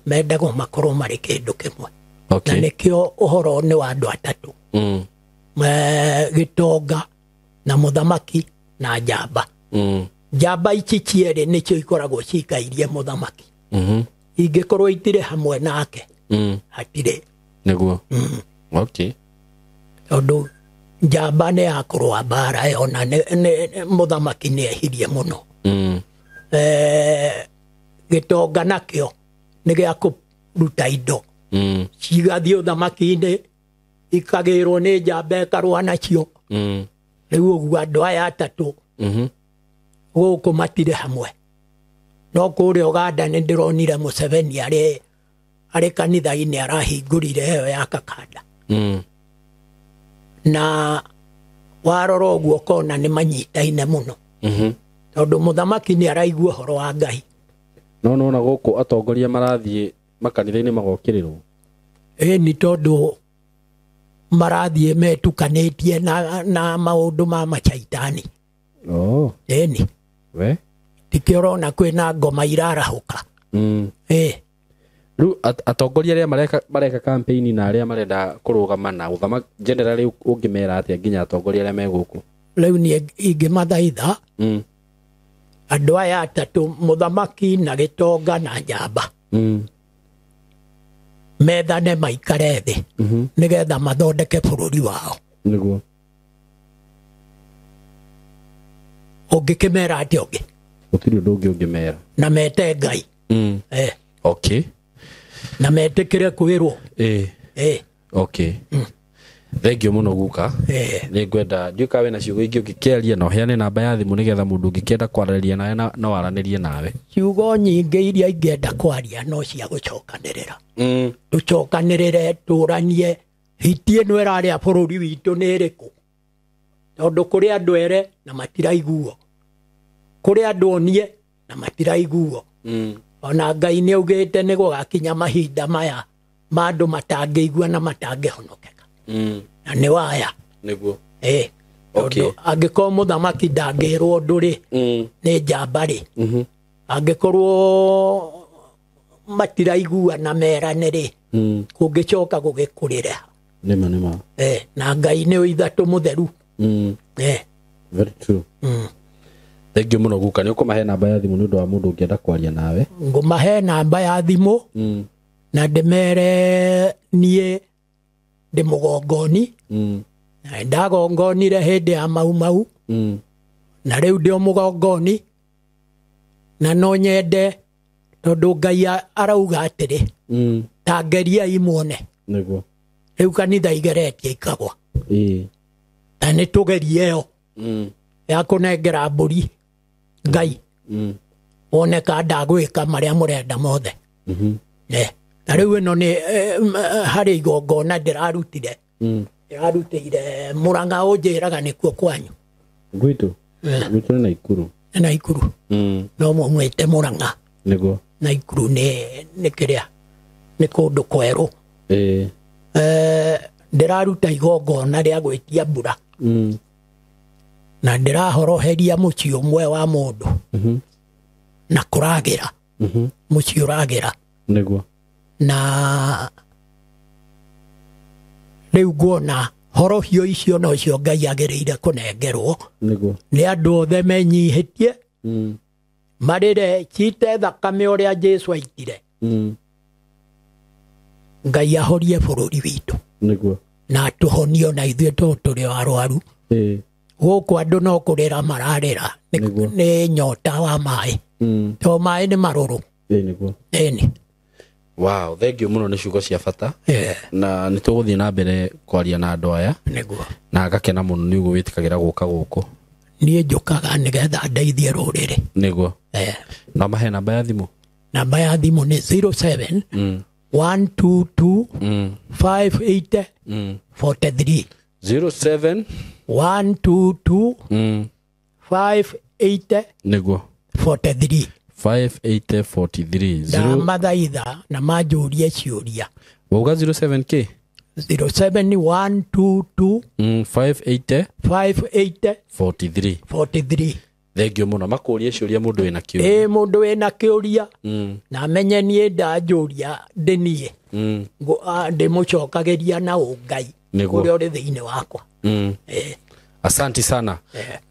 S1: mendagwo makorwo marĩ kĩndũ kĩmwe.
S2: Okay.
S1: Na nĩkĩo ũhoro nĩ wa andũ atatũ. Gĩtonga na mũthamaki na njamba. Njamba ici cierĩ nĩcio ikoragwo cikairie mũthamaki. Ingĩkorwo itirĩ hamwe nake hatirĩ.
S2: Nĩguo. Okay.
S1: Tondũ njamba nĩ ya kũrũa mbara ĩyo na mũthamaki nĩ ehirie mũno. Gĩtonga nakĩo nĩ gĩa kũruta indo. Cigathiĩ ũthamaki-inĩ ikagĩrwo nĩ njamba ĩkarũa nacio. Rĩu ũguo andũ aya atatũ gũkũ matirĩ hamwe. No kũrĩa Uganda nĩ ndĩronire Museveni arĩ kanitha-inĩ arahingũrire ĩyo ya Kakanda. Na warora ũguo ũkona nĩ manyitaine mũno. Tondũ mũthamaki nĩ araigua ũhoro wa Ngai.
S2: No nona gũkũ atongoria marathiĩ makanitha-inĩ magokĩrĩrwo.
S1: Ĩĩ nĩ tondũ marathiĩ metukanĩtie na maũndũ ma macaitani.
S2: Oh.
S1: Ĩni.
S2: We?
S1: Tikĩo ũrona kwĩna ngoma irarahũka. Ĩĩ.
S2: Rĩu atongoria arĩa mareka campaign na arĩa marenda kũrũgama na ũthamaki generally ũngĩmera atĩa nginya atongoria arĩa me gũkũ?
S1: Rĩu niĩ ingĩmathaitha andũ aya atatũ, mũthamaki na gĩtonga na njamba, methane maikare thĩ nĩgetha mathondeke bũrũri wao.
S2: Nĩguo.
S1: Ũngĩkĩmera atĩa ũngĩ?
S2: Gũtirĩ ũndũ ũngĩ ũngĩmera.
S1: Na mete Ngai.
S2: Okay.
S1: Na metĩkĩre kwĩrwo.
S2: Okay. Thank you mũno guka. Nĩ ngwenda ndiũĩ kana wĩna ciugo ingĩ ũngĩkĩaria na ũheane namba ya thimũ nĩgetha mũndũ ũngĩkĩenda kwaranĩria nawe no aranĩrie nawe.
S1: Ciugo nyingĩ iria ingĩenda kwaria no cia gũcokanĩrĩra. Tũcokanĩrĩre tũranie hiti ĩno ĩrarĩa bũrũri witũ nĩ ĩrĩkũ. Tondũ kũrĩ andũ ere na matiraiguo. Kũrĩ andũ onie na matiraiguo. Ona Ngai nĩ augĩte nĩ gũgakinya mahinda maya ma andũ matangĩigua na matangĩhonokeka. Na nĩ waya.
S2: Nĩguo.
S1: Tondũ angĩkorwo mũthamaki ndangĩrwo ũndũ rĩ, nĩ njamba rĩ. Angĩkorwo matiraigua na merane rĩ, kũngĩcoka gũgĩkũrĩra.
S2: Nĩma nĩma.
S1: Na Ngai nĩ ithatũ mũtheru.
S2: Very true. Thank you mũno guka. Nĩ ũkũmahe namba ya thimũ nĩ ũndũ wa mũndũ ũngĩenda kwaria nawe?
S1: Ngũmahe namba ya thimũ na ndĩmere niĩ ndĩ mũgongoni. Ndagongonire hĩndĩ ya Mau Mau. Na rĩu ndĩ o mũgongoni. Na no nyende tondũ Ngai arauga atĩrĩ, ta ngeriai muone.
S2: Nĩguo.
S1: Rĩu kanitha igeretie ikagwa. Ta nĩ tũgerie ĩyo ya kũnengera mbũri Ngai. Wone ka ndagwĩka marĩa mũrenda mothe. Na rĩu ĩno nĩ harĩ igongona ndĩrarutire. Ndĩrarutĩire Mũrang'a ũnjĩraga nĩkuo kwanyu.
S2: Gwitũ? Gwitũ nĩ Naikuru.
S1: Nĩ Naikuru. No mũmwĩte Mũrang'a.
S2: Nĩguo.
S1: Naikuru nĩ kĩrĩa nĩ kũndũ kwerũ. Ndĩraruta igongona rĩa gwĩtia mbura. Na ndĩrahoroheria mũciĩ ũmwe wa mũndũ. Na kũragĩra. Mũciĩ ũragĩra.
S2: Nĩguo.
S1: Na rĩu nguona horohio icio nocio Ngai agĩrĩire kũnengerwo.
S2: Nĩguo.
S1: Nĩ andũ othe menyihĩtie. Marĩre cite thakame ũrĩa Jesũ aitire. Ngai ahorie bũrũri witũ.
S2: Nĩguo.
S1: Na tũhonio na ithuĩ tũrĩ arwaru. Gũkũ andũ no kũrĩra mararĩra nĩ nyota wa maĩ. To maĩ nĩ marũrũ.
S2: Nĩguo.
S1: Ĩni.
S2: Wow, thank you mũno nĩ ciugo cia bata. Na nĩ tũgũthiĩ na mbere kwaria na andũ aya.
S1: Nĩguo.
S2: Na ngakena mũno nĩ ũguo wĩtĩkagĩra gũka gũkũ.
S1: Niĩ njũkaga nĩgetha ndeithie rũrĩrĩ.
S2: Nĩguo. No mahe namba ya thimũ.
S1: Namba ya thimũ nĩ 07 122 58 43.
S2: 07
S1: 122 58
S2: Nĩguo.
S1: 43.
S2: 5843.
S1: Ndamathaitha na manjũrie ciũria.
S2: Wauga 07K?
S1: 07122
S2: 58
S1: 58
S2: 43.
S1: 43.
S2: Thank you mũno. Makũrie ciũria mũndũ wĩna kĩũria.
S1: Mũndũ wĩna kĩũria. Na menye niĩ ndanjũria ndĩniĩ. Ndĩmũcokagĩria na ũngai ũrĩa ũrĩ thĩinĩ wakwa.
S2: Asante sana.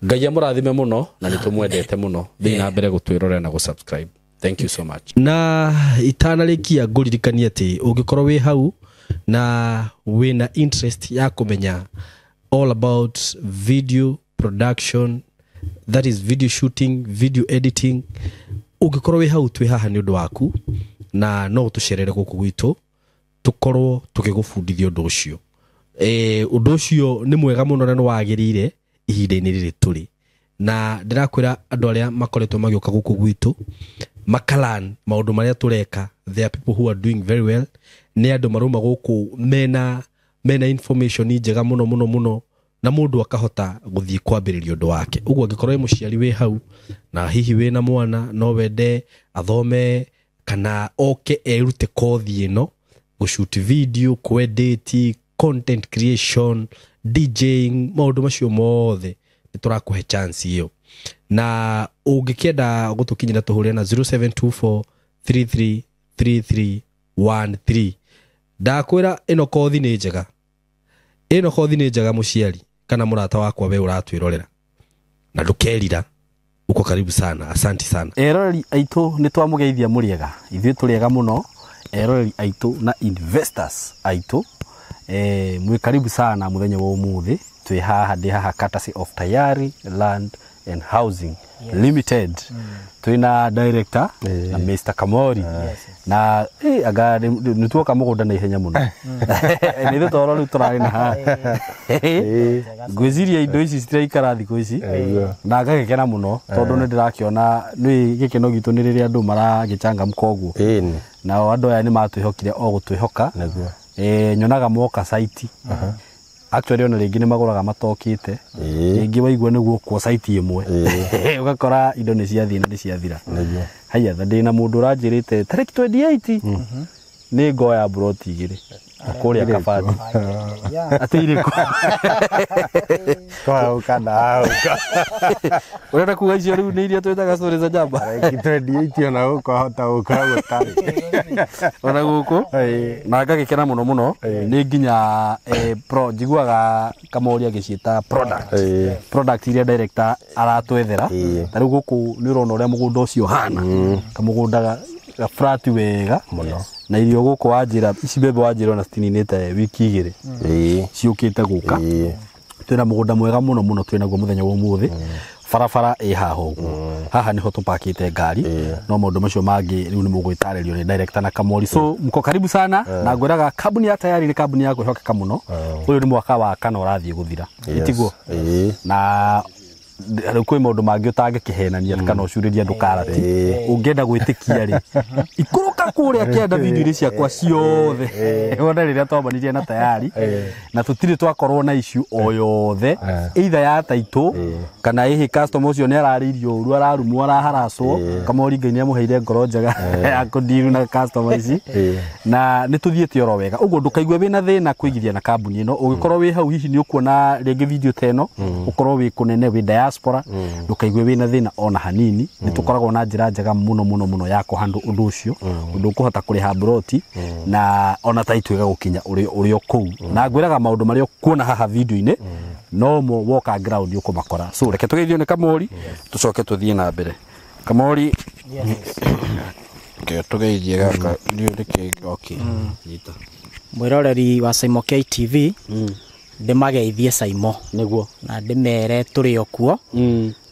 S2: Ngai amũrathime mũno na nĩ tũmwendete mũno. Thiĩ na mbere gũtwĩrorera na gũsubscribe. Thank you so much.
S4: Na itanarĩkia ngũririkanie atĩ ũngĩkorwo wĩ hau na wĩna interest ya kũmenya all about video production, that is video shooting, video editing, ũngĩkorwo wĩ hau twĩ haha nĩ ũndũ waku na no ũtũcerere gũkũ gwitũ tũkorwo tũgĩgũbundithia ũndũ ũcio. Ũndũ ũcio nĩ mwega mũno na nĩ wagĩrĩire ihinda-inĩ rĩrĩ tũrĩ. Na ndĩrakwĩra andũ arĩa makoretwo magĩũka gũkũ gwitũ makalan maũndũ marĩa tũreka, there are people who are doing very well. Nĩ andũ marauma gũkũ mena information njega mũno mũno mũno na mũndũ akahota gũthiĩ kwambĩrĩria ũndũ wake. Ũguo angĩkorwo wĩ mũciari wĩ hau na hihi wĩna mwana no wende athome kana oke erute kothi ĩno, gũshoot video, kwedit, content creation, DJing, maũndũ macio mothe nĩ tũrakũhe chance ĩyo. Na ũngĩkĩenda gũtũkinyĩra tũhũre na 0724 333313. Ndakwĩra ĩno kothi nĩ njega. Ĩno kothi nĩ njega mũciari kana mũrata wakwa we ũratwĩrorera. Na ndũkerira. Uko karibu sana. Asante sana.
S3: Eroreri aitũ nĩ twamũgeithia mũrĩega. Ithuĩ tũrĩega mũno. Eroreri aitũ na investors aitũ. Mwĩ karibu sana mũthenya wa ũmũthĩ. Twĩ haha, ndĩ haha courtesy of Tayari Land and Housing Limited. Twĩna director na Mr. Kamori. Na anga nĩ tuoka mũgũnda na ihenya mũno. Nĩ ithuĩ toro rĩu tũrarĩ na haha. Ngwĩciria indo ici citiraikara thikũ ici. Na ngagĩkena mũno tondũ nĩ ndĩrakĩona nĩ gĩkeno gitũ nĩ rĩrĩa andũ maragĩcangamũka ũguo. Nao andũ aya nĩ matwĩhokire o gũtwĩhoka. Nyonaga moka site. Actually ona rĩngĩ nĩ magũraga matokĩte. Rĩngĩ waigua nĩguo kwa site ĩmwe. Ũgakora indo nĩ ciathiĩ na nĩ ciathira. Haiya, ndĩ na mũndũ ũranjĩrĩte tarĩki 28 nĩ ngoya broti igĩrĩ kũrĩa Kabati. Atĩ irĩkũ?
S5: Twauka na auka.
S3: Ũrenda kuga icio rĩu nĩ iria twĩtaga story za njamba?
S5: Tarĩki 28 ona gũkũ ahota gũkora gũtarĩ.
S3: Ona gũkũ? Na ngagĩkena mũno mũno. Nĩ nginya pro njiguaga Kamori agĩciĩta product. Product iria director aratwethera. Ta rĩu gũkũ nĩ ũrona ũrĩa mũgũnda ũcio ũhana. Kamũgũnda ga flat wega
S5: mũno.
S3: Na irio gũkũ wanjĩra ici mbembe wanjĩra ona citininĩte wiki igĩrĩ. Ciũkĩte gũka. Twĩna mũgũnda mwega mũno mũno twĩnaguo mũthenya wa ũmũthĩ. Barabara ĩ haha ũguo. Haha nĩho tũpakĩte ngari. No maũndũ macio mangĩ rĩu nĩ mũgwĩtarĩrio nĩ director na Kamori. So mko karibu sana. Na ngwĩraga kambuni ya Tayari nĩ kambuni ya kwĩhokeka mũno. Ũyũ nĩ mwaka wa kana ũrathiĩ gũthira. Tiguo? Na rĩu kwĩ maũndũ mangĩ ũtangĩkĩhenania kana ũcurĩrie andũ karati. Ũngĩenda gwĩtĩkia rĩ, ikũrũka kũrĩa kĩanda video-inĩ ciakwa ciothe. Wone rĩrĩa twambanirie na Tayari. Na tũtirĩ twakorwo na issue o yothe, either ya title kana hihi customer ũcio nĩ ararĩirio ũru, ararumwo, araharacwo. Kamori Ngai nĩ amũheire ngoro njega ya kũdeal na customer ici. Na nĩ tũthiĩte oro wega. Ũguo ndũkaigue wĩna thĩna kũigithia na kambuni ĩno. Ũngĩkorwo wĩ hau hihi nĩ ũkuona rĩngĩ video ta ĩno, ũkorwo wĩ kũnene wĩ diaspora, ndũkaigue wĩna thĩna ona hanini. Nĩ tũkoragwo na njĩra njega mũno mũno mũno ya kũhandle ũndũ ũcio, ũndũ ũkũhota kũrĩha broti na ona title ĩgagũkinya ũrĩ o kũu. Na ngwĩraga maũndũ marĩa ũkuona haha video-inĩ no mo woka ground ũkũmakora. So reke tũgeithio nĩ Kamori tũcoke tũthiĩ na mbere. Kamori, tũgeithie gaka nĩ nĩkĩ? Okay, nyita.
S6: Mwĩroreri wa Saimo KTV, ndĩmageithie Saimo.
S3: Nĩguo.
S6: Na ndĩmere tũrĩ o kuo,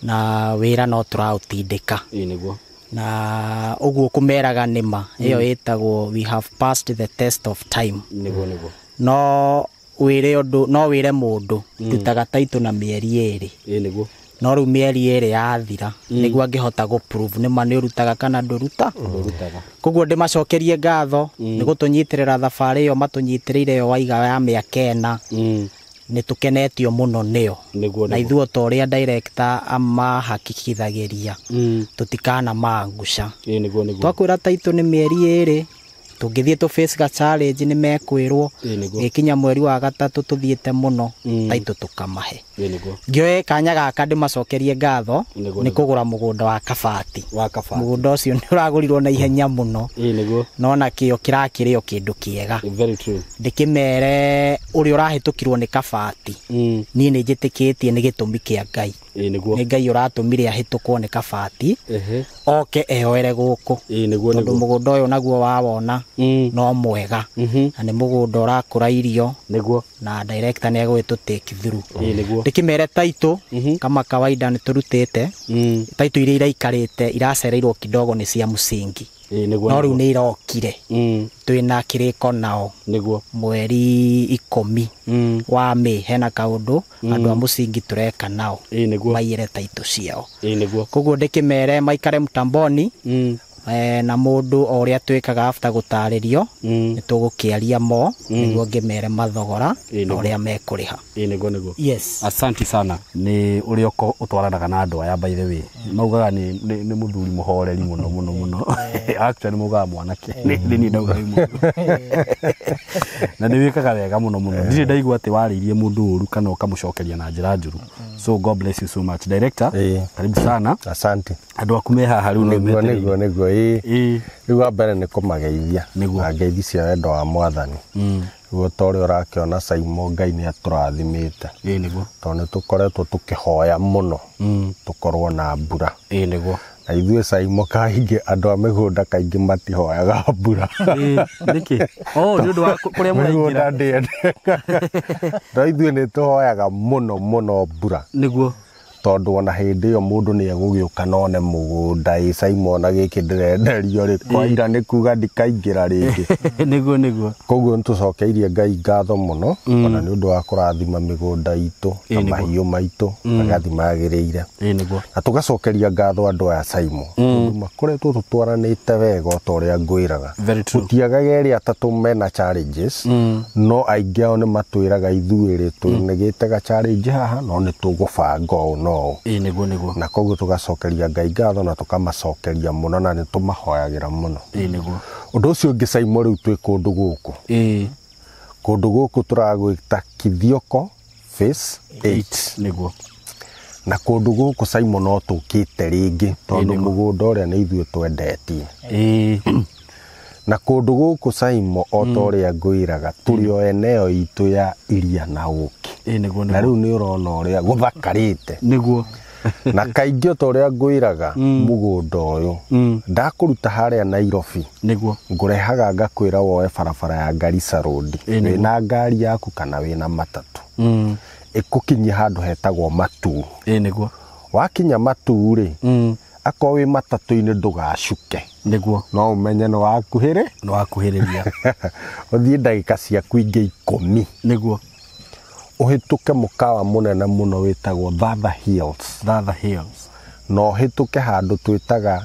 S6: na wĩra no tũraũtindĩka.
S3: Ĩĩ nĩguo.
S6: Na ũguo kũmeraga nĩma ĩyo ĩtagwo we have passed the test of time.
S3: Nĩguo nĩguo.
S6: No wĩre ũndũ, no wĩre mũndũ ndutaga taitũ na mĩeri 2.
S3: Ĩĩ nĩguo.
S6: No rĩu mĩeri 2 yathira nĩguo angĩhota gũ prove nĩma nĩ ũrutaga kana ndũruta.
S3: Ndũrutaga.
S6: Koguo ndĩmacokerie ngatho nĩ gũtũnyitĩrĩra thabarĩ ĩyo matũnyitĩrĩire ĩyo waiga ya mĩaka 4. Nĩ tũkenetio mũno nĩo.
S3: Nĩguo.
S6: Na ithuĩ ta ũrĩa director amahakikithagĩria tũtikana mangusha.
S3: Ĩĩ nĩguo nĩguo.
S6: Twakwĩra taitũ nĩ mĩeri 2 tũngĩthiĩ tũ face ga challenge nĩ mekwĩrwo. Gĩkinya mweri wa 3 tũthiĩte mũno taitũ tũkamahe.
S3: Ĩĩ nĩguo.
S6: Ngĩoe kanya gaka ndĩmacokerie ngatho nĩ kũgũra mũgũnda wa Kabati.
S3: Wa Kabati.
S6: Mũgũnda ũcio nĩ ũragũrirwo na ihenya mũno.
S3: Ĩĩ nĩguo.
S6: No na kĩo kĩrakĩrĩo kĩndũ kĩega.
S3: Very true.
S6: Ndĩkĩmere ũrĩa ũrahĩtũkirwo nĩ Kabati. Niĩ nĩ njĩtĩkĩtie nĩ gĩtũmi kĩa Ngai.
S3: Ĩĩ nĩguo.
S6: Nĩ Ngai ũratũmire ahĩtũkwo nĩ Kabati. Oke eyoere gũkũ.
S3: Ĩĩ nĩguo nĩguo.
S6: Tondũ mũgũnda ũyũ naguo wawona no mwega. Na nĩ mũgũnda ũrakũra irio.
S3: Nĩguo.
S6: Na director nĩ egũgĩtũ take through.
S3: Ĩĩ nĩguo.
S6: Ndĩkĩmere taitũ kama kawaida nĩ tũrutĩte. Taitũ iria iraikarĩte iracereirwo kidogo nĩ cia mũcingi.
S3: Ĩĩ nĩguo.
S6: No rĩu nĩ irokire. Twĩna kĩrĩko nao.
S3: Nĩguo.
S6: Mweri 10 wa Mĩĩ hena kaũndũ andũ a mũcingi tũreka nao.
S3: Ĩĩ nĩguo.
S6: Maiyĩre taitũ ciao.
S3: Ĩĩ nĩguo.
S6: Koguo ndĩkĩmere maikare mtamboni. Na mũndũ o ũrĩa twĩkaga after gũtarĩrio nĩ tũgũkĩaria mo nĩguo ngĩmere mathogora na ũrĩa mekũrĩha.
S3: Ĩĩ nĩguo nĩguo.
S6: Yes.
S3: Asante sana nĩ ũrĩa ũtwaranaga na andũ aya by the way. Maugaga nĩ mũthuri mũhoreri mũno mũno mũno. Actually maugaga mwanake. Nĩ niĩ ndauga wĩ mũndũ. Na nĩ wĩkaga wega mũno mũno. Ndirĩ ndaigua atĩ warĩirie mũndũ ũru kana ũkamũcokeria na njĩra njũru. So God bless you so much. Director, karibu sana.
S5: Asante.
S3: Andũ aku me haha rĩu no
S5: metereire. Nĩguo nĩguo. Ĩĩ. Rĩu wa mbere nĩ kũmageithia. Na ngeithi cia wendo wa Mwathani. Rĩu ta ũrĩa ũrakĩona Saimo Ngai nĩ atũrathimĩte.
S3: Ĩĩ nĩguo.
S5: Tondũ nĩ tũkoretwo tũkĩhoya mũno tũkorwo na mbura.
S3: Ĩĩ nĩguo.
S5: Na ithuĩ Saimo kaingĩ andũ a mĩgũnda kaingĩ matihoyaga mbura.
S3: Ĩĩ nĩkĩ? Oh, nĩ ũndũ wa kũrĩa mũraingĩra.
S5: Mĩgũnda ndĩendekaga. No ithuĩ nĩ tũhoyaga mũno mũno mbura.
S3: Nĩguo.
S5: Tondũ ona hĩndĩ ĩyo mũndũ nĩ egũgĩũka na one mũgũnda ĩ Saimo ona gĩkĩ ndĩrenderio rĩ kwaira nĩ kuga ndikaingĩra rĩngĩ.
S3: Nĩguo nĩguo.
S5: Koguo nĩ tũcokeirie Ngai ngatho mũno ona nĩ ũndũ wa kũrathima mĩgũnda itũ na mahiũ maitũ magathiĩ magĩrĩire.
S3: Ĩĩ nĩguo.
S5: Na tũgacokeria ngatho andũ aya Saimo tondũ makoretwo tũtwaranĩte wega o ta ũrĩa ngwĩraga. Gũtiagaga erĩ atatũ mena challenges no aingĩ ao nĩ matwĩraga ithuĩ rĩ tũnĩgĩte ga challenge haha no nĩ tũgũbanga ũũ no ũũ.
S3: Ĩĩ nĩguo nĩguo.
S5: Na koguo tũgacokeria Ngai ngatho na tũkamacokeria mũno na nĩ tũmahoyagĩra mũno.
S3: Ĩĩ nĩguo.
S5: Ũndũ ũcio ũngĩ Saimo rĩu twĩ kũndũ gũkũ.
S3: Ĩĩ.
S5: Kũndũ gũkũ tũragwĩta Kithioko Phase 8.
S3: Nĩguo.
S5: Na kũndũ gũkũ Saimo no tũkĩte rĩngĩ tondũ mũgũnda ũrĩa nĩ ithuĩ twendetie.
S3: Ĩĩ.
S5: Na kũndũ gũkũ Saimo o ta ũrĩa ngwĩraga tũrĩ o eneo itũ ya iria na ũkĩ.
S3: Ĩĩ nĩguo nĩguo.
S5: Na rĩu nĩ ũrona ũrĩa gũthakarĩte.
S3: Nĩguo.
S5: Na kaingĩ o ta ũrĩa ngwĩraga mũgũnda ũyũ ndakũruta harĩa Nairobi.
S3: Nĩguo.
S5: Ngũrehaga ngakwĩra woe barabara ya Garissa Road. Wĩna ngari yaku kana wĩna matatũ. Ĩkũkinyia handũ hetagwo Matuu.
S3: Ĩĩ nĩguo.
S5: Wakinya Matuu rĩ akorwo wĩ matatũ-inĩ ndũgacuke.
S3: Nĩguo.
S5: No ũmenye nĩ wakuhĩrĩ.
S3: Nĩ wakuhĩrĩria.
S5: Ũthiĩ ndagĩka ciaku ingĩ 10.
S3: Nĩguo.
S5: Ũhĩtũke mũkawa mũnene mũno wĩtagwo Thatha Hills.
S3: Thatha Hills.
S5: Na ũhĩtũke handũ twĩtaga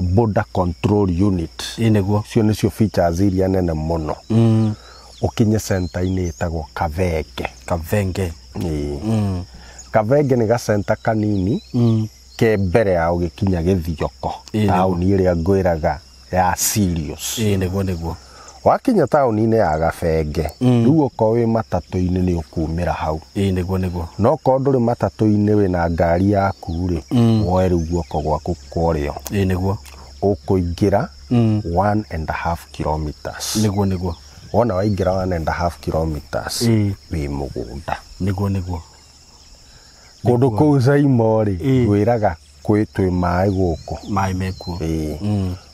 S5: Border Control Unit.
S3: Ĩĩ nĩguo.
S5: Icio nĩcio features iria nene mũno. Ũkinye center-inĩ ĩtagwo Kavenge.
S3: Kavenge.
S5: Ĩĩ. Kavenge nĩ gacenta kanini ke mbere ya ũgĩkinya Gĩthioko taũni ĩrĩa ngwĩraga ya Sirius.
S3: Ĩĩ nĩguo nĩguo.
S5: Wakinya taũni-inĩ ya Gabenge rĩu okorwo wĩ matatũ-inĩ nĩ ũkumĩra hau.
S3: Ĩĩ nĩguo nĩguo.
S5: No okorwo ndũrĩ matatũ-inĩ wĩna ngari yaku rĩ woe rĩu guoko gwaku kwa ũrĩo.
S3: Ĩĩ nĩguo.
S5: Ũkũingĩra 1.5 kilometers.
S3: Nĩguo nĩguo.
S5: Wona waingĩra 1.5 kilometers wĩ mũgũnda.
S3: Nĩguo nĩguo.
S5: Kũndũ kũu Saimo rĩ ngwĩraga Kwĩ twĩ maĩ gũkũ.
S4: Maĩ mekuo.
S5: Ĩĩ.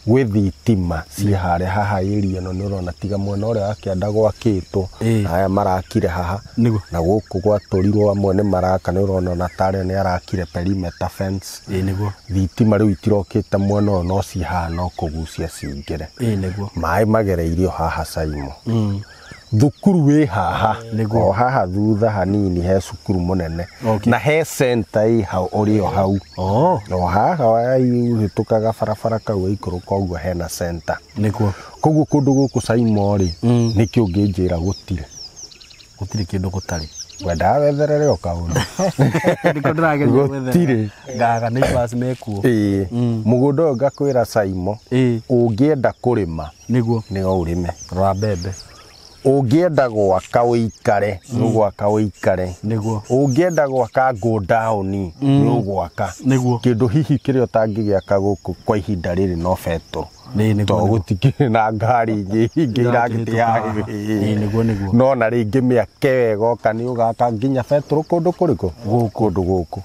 S5: Gwĩ thitima ciĩ harĩa haha area ĩno nĩ ũrona tiga mwena ũrĩa wa kĩanda gwakĩtwo. Aya marakire haha.
S4: Nĩguo.
S5: Na gũkũ gwatũrirwo amwe nĩ maraka nĩ ũrona ona tarĩa nĩ arakire perimeter fence.
S4: Ĩĩ nĩguo.
S5: Thitima rĩu itirokĩte mwena ũyũ no ciĩ haha no kũgucia cingĩre.
S4: Ĩĩ nĩguo.
S5: Maĩ magereirio haha Saimo. Thukuru wĩ haha.
S4: Nĩguo.
S5: O haha thutha hanini he cukuru mũnene.
S4: Okay.
S5: Na he center ĩ hau ũrĩ o hau.
S4: Oh.
S5: O haha ũhĩtũkaga barabara kau waikũrũka ũguo hena center.
S4: Nĩguo.
S5: Koguo kũndũ gũkũ Saimo rĩ, nĩkĩ ũngĩnjĩra gũtirĩ?
S4: Gũtirĩ kĩndũ gũtarĩ.
S5: Wendaga wetherere o kaũndũ.
S4: Nĩkĩo ndĩrageria gwetherera.
S5: Gũtirĩ.
S4: Ngaga neighbors mekuo.
S5: Ĩĩ. Mũgũnda ũyũ ngakwĩra Saimo,
S4: Ĩĩ.
S5: ũngĩenda kũrĩma
S4: Nĩguo.
S5: nĩ ũrĩme.
S4: Rora mbembe.
S5: Ũngĩenda gwaka ũikare, nĩ ũgwaka ũikare.
S4: Nĩguo.
S5: Ũngĩenda gwaka go down, nĩ ũgwaka.
S4: Nĩguo.
S5: Kĩndũ hihi kĩrĩa ũtangĩgĩaka gũkũ kwa ihinda rĩrĩ no betũrũ.
S4: Nĩ nĩguo.
S5: To gũtikĩrĩ na ngari ingĩ
S4: Irakĩhĩtũka haha.
S5: irathiĩ.
S4: Ĩĩ nĩguo nĩguo.
S5: No na rĩngĩ mĩake wega ũka nĩ ũgaka nginya betũrũ kũndũ kũrĩkũ? Kũndũ gũkũ.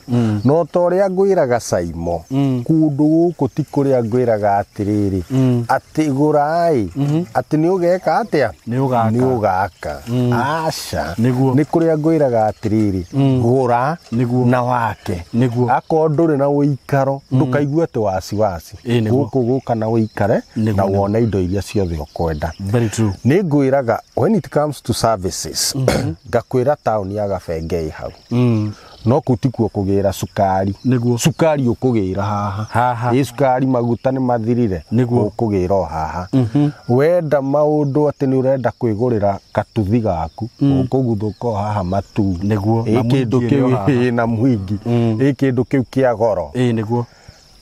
S5: No ta ũrĩa ngwĩraga Saimo, kũndũ gũkũ ti kũrĩa ngwĩraga atĩrĩrĩ, atĩ gũrai, atĩ nĩ ũgeka atĩa?
S4: Nĩ ũgaka.
S5: Nĩ ũgaka. Aca.
S4: Nĩguo.
S5: Nĩ kũrĩa ngwĩraga atĩrĩrĩ, gũra
S4: Nĩguo.
S5: na wake.
S4: Nĩguo.
S5: Akorwo ndũrĩ na ũikaro, ndũkaigue atĩ wasiwasi.
S4: Ĩĩ nĩguo.
S5: Gũkũ gũka na ũikare
S4: Nĩguo,
S5: na
S4: nĩguo.
S5: wone indo iria ciothe ũkwenda.
S4: Very true.
S5: Nĩ ngwĩraga when it comes to services, ngakwĩra taũni ya Gabenge ĩ hau. No kũu tikuo kũgĩra cukari.
S4: Nĩguo.
S5: Cukari ũkũgĩra haha.
S4: Haha.
S5: Ĩ cukari maguta nĩ mathirire.
S4: Nĩguo.
S5: Ũkũgĩra o haha. Wenda maũndũ atĩ nĩ ũrenda kwĩgũrĩra katuthi gaku, ũkũguthũka o haha Matu.
S4: Nĩguo.
S5: Ĩ
S4: Na
S5: kĩndũ
S4: Mwingi ĩrĩ
S5: kĩu
S4: o haha.
S5: ĩ na Mwingi. Ĩ kĩndũ kĩu kĩa goro.
S4: Ĩĩ nĩguo.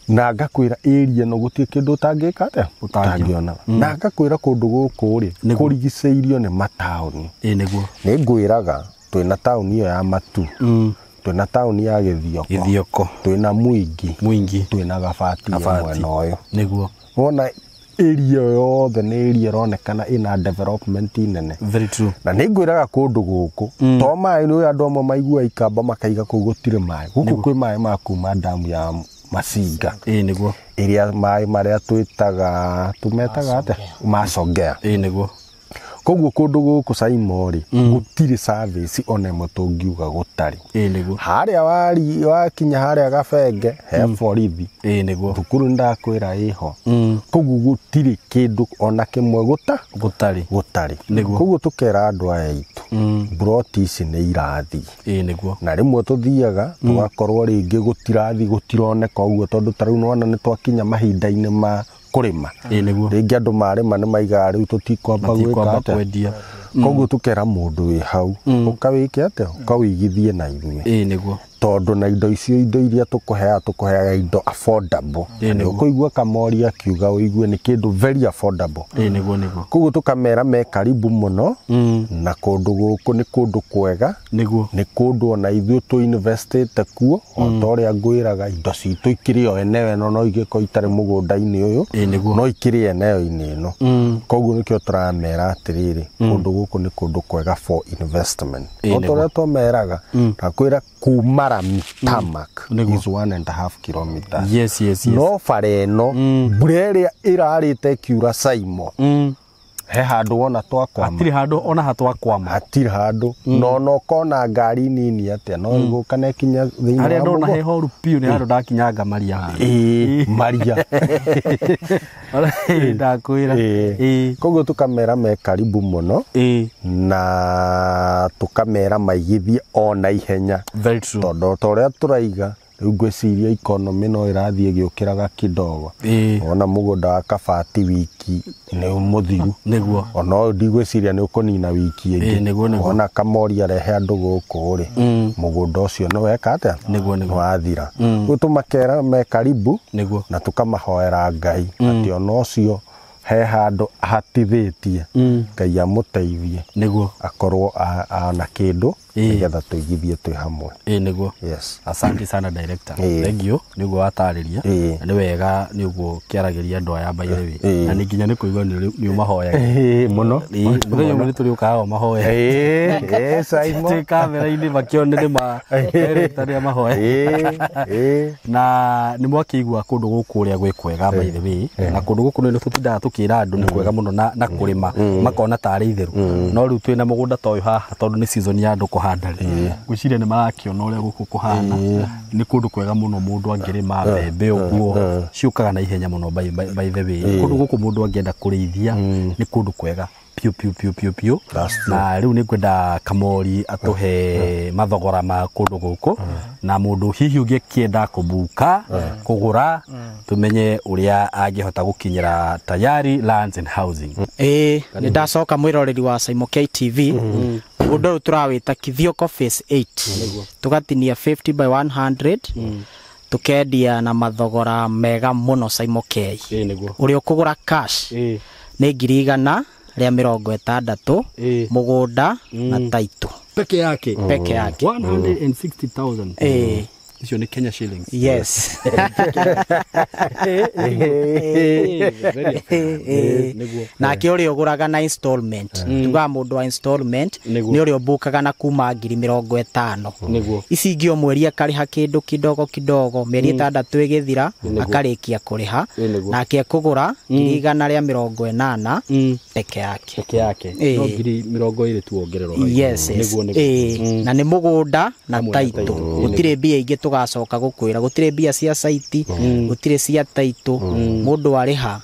S5: Na ngakwĩra area ĩno gũtirĩ kĩndũ ũtangĩka atĩa?
S4: Ũtangĩona.
S5: Ũtangĩona. Na ngakwĩra kũndũ gũkũ rĩ,
S4: Nĩguo.
S5: kũrigicĩirio nĩ mataũni.
S4: Ĩĩ nĩguo.
S5: Nĩ ngwĩraga twĩna taũni ĩyo ya Matu, twĩna taũni ya Gĩthioko,
S4: Gĩthioko.
S5: twĩna Mwingi,
S4: Mwingi.
S5: twĩna Gabati ya
S4: Gabati.
S5: mwena ũyũ.
S4: Nĩguo.
S5: Wona area yothe nĩ area ĩronekana ĩna development nene.
S4: Very true.
S5: Na nĩ ngwĩraga kũndũ gũkũ to maĩ nĩ andũ amwe maigua ikamba makaiga kũu gũtirĩ maĩ. Gũkũ kwĩ maĩ ma kuma damu ya Masinga.
S4: Ĩĩ nĩguo.
S5: Ĩrĩa maĩ marĩa twĩtaga tũmetaga atĩa? Macongea.
S4: Ĩĩ nĩguo.
S5: Koguo kũndũ gũkũ Saimo rĩ, gũtirĩ service ona ĩmwe tũngiuga gũtarĩ.
S4: Ĩĩ nĩguo.
S5: Harĩa wakinya harĩa Gabenge he borithi.
S4: Ĩĩ nĩguo.
S5: Thukuru nĩndakwĩra ĩho. Koguo gũtirĩ kĩndũ ona kĩmwe
S4: Gũtarĩ.
S5: gũtarĩ.
S4: Nĩguo.
S5: Koguo tũkera andũ aya aitũ, mburoti ici nĩ irathiĩ.
S4: Ĩĩ nĩguo.
S5: Na rĩmwe tũthiaga tũgakorwo rĩngĩ gũtirathi gũtironeka ũguo tondũ ta rĩu nĩwona nĩ twakinya mahinda-inĩ ma kũrĩma.
S4: Ĩĩ nĩguo.
S5: Rĩngĩ andũ marĩma nĩ maigaga rĩu tũtikwamba gwĩka
S4: Matikwamba
S5: atĩa.
S4: kwendia.
S5: Koguo tũkera mũndũ wĩ hau, ũkawĩke atĩa? Ũkawĩigithie na ithuĩ.
S4: Ĩĩ nĩguo.
S5: Tondũ na indo icio indo iria tũkũheaga indo affordable.
S4: Ĩĩ nĩguo.
S5: Ũkũigua Kamori akiuga ũigue nĩ kĩndũ very affordable.
S4: Ĩĩ nĩguo nĩguo.
S5: Koguo tũkamera me karibu mũno, na kũndũ gũkũ nĩ kũndũ kwega.
S4: Nĩguo.
S5: Nĩ kũndũ ona ithuĩ tũ investĩte kuo, o ta ũrĩa ngwĩraga indo citũ ikĩrĩ o eneo ĩno no ingĩkorwo itarĩ mũgũnda-inĩ ũyũ,
S4: Ĩĩ nĩguo.
S5: no ikĩrĩ eneo-inĩ ĩno. Koguo nĩkĩo tũramera atĩrĩrĩ, kũndũ gũkũ nĩ kũndũ kwega for investment.
S4: Ĩĩ
S5: O ta ũrĩa twameraga, ndakwĩra kuma rami tarmac
S4: Nĩguo.
S5: is 1.5 kilometers.
S4: Yes yes yes.
S5: No bara ĩno mbura ĩrĩa ĩrarĩte ĩkiura Saimo, he handũ wona twakwama.
S4: Hatirĩ handũ ona hatwakwama.
S5: Hatirĩ handũ. No no ũkona ngari nini atĩa no ĩgũka na ĩkinya thĩinĩ
S4: Harĩa
S5: wa
S4: ndona
S5: mũgũnda.
S4: he horu piũ nĩ handũ ndakinyanga maria haha.
S5: Ĩĩ, maria.
S4: Ĩĩ, ndakwĩra.
S5: Ĩĩ. Koguo tũkamera me karibu mũno,
S4: Ĩĩ.
S5: na tũkamera maigithie ona ihenya.
S4: Very true.
S5: Tondũ ta ũrĩa tũraiga rĩu ngwĩciria economy no ĩrathiĩ ĩgĩũkĩraga kidogo.
S4: Ĩĩ.
S5: Ona mũgũnda wa Kabati wiki nĩ mũthiru.
S4: Nĩguo.
S5: Ona ũyũ ndigwĩciria nĩ ũkũnina wiki ĩngĩ.
S4: Ĩĩ, nĩguo, nĩguo.
S5: Ona Kamori arehe andũ gũkũ rĩ, mũgũnda ũcio nĩ weka atĩa?
S4: Nĩguo, nĩguo.
S5: Nĩ wathira. Rĩu tũmakera me karibu,
S4: Nĩguo.
S5: na tũkamahoera Ngai atĩ ona ũcio he handũ hatithĩtie, Ngai amũteithie
S4: Nĩguo.
S5: akorwo ana kĩndũ Nĩgetha tũigithie twĩ hamwe.
S4: Nĩguo.
S5: Yes.
S4: Asante sana director. Thank you nĩguo watarĩria. Na nĩ wega nĩ ũguo kĩaragĩria andũ aya by the way. Na nĩ nginya nĩ kũigua nĩ ũmahoyaga.
S5: Mũno.
S4: Mũthenya ũmwe nĩ tũrĩũkaga mahoya.
S5: Simon.
S4: Twĩ kamera-inĩ makĩone nĩ ma director nĩ amahoya. Na nĩ mwakĩigua kũndũ gũkũ ũrĩa gwĩ kwega by the way. Na kũndũ gũkũ nĩ tũtindaga tũkĩra andũ nĩ kwega mũno na kũrĩma makona tarĩ itherũ. No rĩu twĩna mũgũnda ta ũyũ haha tondũ nĩ season ya andũ kũhanda rĩ. Ngwĩciria nĩ marakĩona ũrĩa gũkũ kũhana. Nĩ kũndũ kwega mũno mũndũ angĩrĩma mbembe ũguo ciũkaga na ihenya mũno by the way. Kũndũ gũkũ mũndũ angĩenda kũrĩithia nĩ kũndũ kwega piũ piũ piũ piũ piũ. Na rĩu nĩ ngwenda Kamori atũhe mathogora ma kũndũ gũkũ na mũndũ hihi ũngĩkĩenda kũbuka kũgũra tũmenye ũrĩa angĩhota gũkinyĩra Tayari Lands and Housing.
S6: Nĩ ndacoka mwĩroreri wa Saimo KTV. Mũgũnda ũyũ tũrawĩta Kithioko Phase 8. Tũgatinia 50 by 100. Tũkendia na mathogora mega mũno Saimo K. Ũrĩa ũkũgũra cash nĩ 160,000 mũgũnda na title
S4: peke yake.
S6: Peke yake
S4: 160,000. Icio nĩ Kenya shillings.
S6: Yes. Nake ũrĩa ũgũraga na installment, tugaga mũndũ wa installment nĩ ũrĩa ũbukaga na kuma 50,000. Ici ingĩ o mweri akarĩha kĩndũ kidogo kidogo, mĩeri 6 ĩgĩthira akarĩkia kũrĩha. Nake ekũgũra 180,000 peke yake.
S4: Peke yake. No 20,000 tu ongererwo.
S6: Yes. Na nĩ mũgũnda na title. Gũtirĩ mbia ingĩ tũgacoka gũkwĩra, gũtirĩ mbia cia site, gũtirĩ cia title. Mũndũ arĩha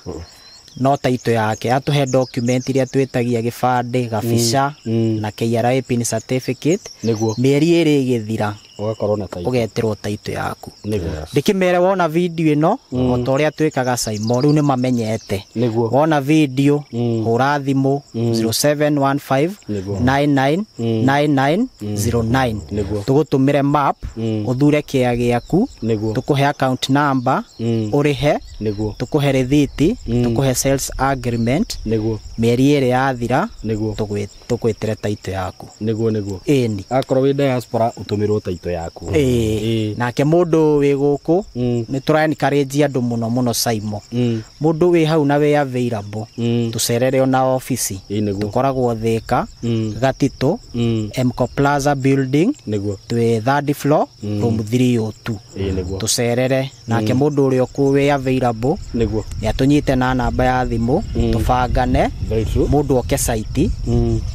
S6: no title yake, atũhe document iria twĩtagia gĩbandĩ, gabica na KRA pin certificate. Mĩeri 2 ĩgĩthira
S4: ũgakorwo na title,
S6: ũgetĩrwo title yaku. Ndĩkĩmere wona video ĩno o ta ũrĩa twĩkaga Saimo, rĩu nĩ mamenyete. Wona video hũra thimũ 0715 99 9909. Tũgũtũmĩre map, ũthure kĩa gĩaku, tũkũhe account number, ũrĩhe, tũkũhe rĩthiti, tũkũhe sales agreement. Mĩeri 2 yathira tũgwĩtĩre title yaku.
S4: Nĩguo.
S6: Ĩni.
S4: Akorwo wĩ diaspora ũtũmĩrwo title yaku.
S6: Nake mũndũ wĩ gũkũ nĩ tũra encourage andũ mũno mũno Saimo. Mũndũ wĩ hau na wĩ available tũcerere ona ofici. Tũkoragwo Thika, Gatitũ, Mco Plaza building, twĩ third floor, room 302. Tũcerere. Nake mũndũ ũrĩa wĩ available nĩ atũnyite na namba ya thimũ, tũbangane, mũndũ oke site,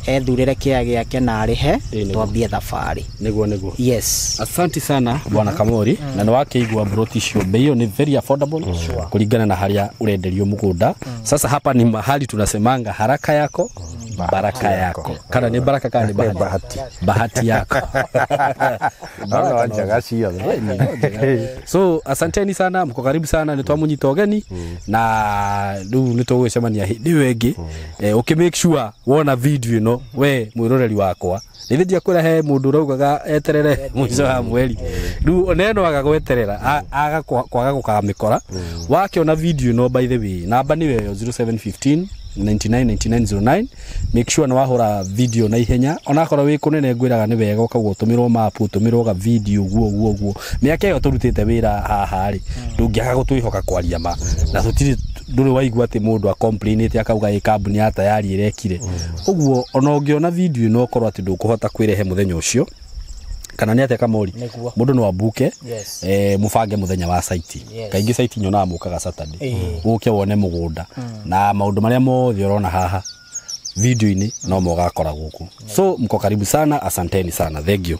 S6: ethurĩre kĩa gĩake na arĩhe, twambie thabarĩ.
S4: Nĩguo.
S6: Yes.
S4: Asante sana bwana Kamori. Na nĩ wakĩigua broti icio bei ĩyo nĩ very affordable kulingana na harĩa ũrenderio mũgũnda. Sasa hapa ni mahali tunasemanga haraka yako baraka yako. Kana ni baraka kana ni bahati. Bahati yako. So asanteni sana, mko karibu sana, nĩ twamunyita ũgeni na rĩu nĩ tũgũcemania hĩndĩ ĩyo ĩngĩ. Ũkĩ make sure wona video ĩno we mwĩroreri wakwa. Nĩ ndiakwĩra he mũndũ ũraugaga eterere mũico wa mweri. Rĩu oneno aga gweterera aga kwaga gũkamĩkora. Wakĩona video ĩno by the way, namba nĩ ĩyo 0715 999909. Make sure nĩ wahũra video na ihenya onakorwo wĩ kũnene ngwĩraga nĩ wega ũkauga ũtũmĩrwo map, ũtũmĩrwo ga video guo guo. Mĩaka ĩyo tũrutĩte wĩra haha rĩ, ndũngĩaga gũtwĩhoka kwaria ma na tũtirĩ ndũrĩ waigua atĩ mũndũ acomplainĩte akauga ĩ kambuni ya Tayari ĩrekire ũguo. Ona ũngĩona video ĩno ũkorwo atĩ ndũkũhota kwĩrehe mũthenya ũcio kana nĩ atĩa Kamori, mũndũ no abuke mũbange mũthenya wa site. Kaingĩ site nyonaga mũkaga Saturday, ũke wone mũgũnda na maũndũ marĩa mothe ũrona haha video-inĩ no mogakora gũkũ. So mko karibu sana, asanteni sana, thank you.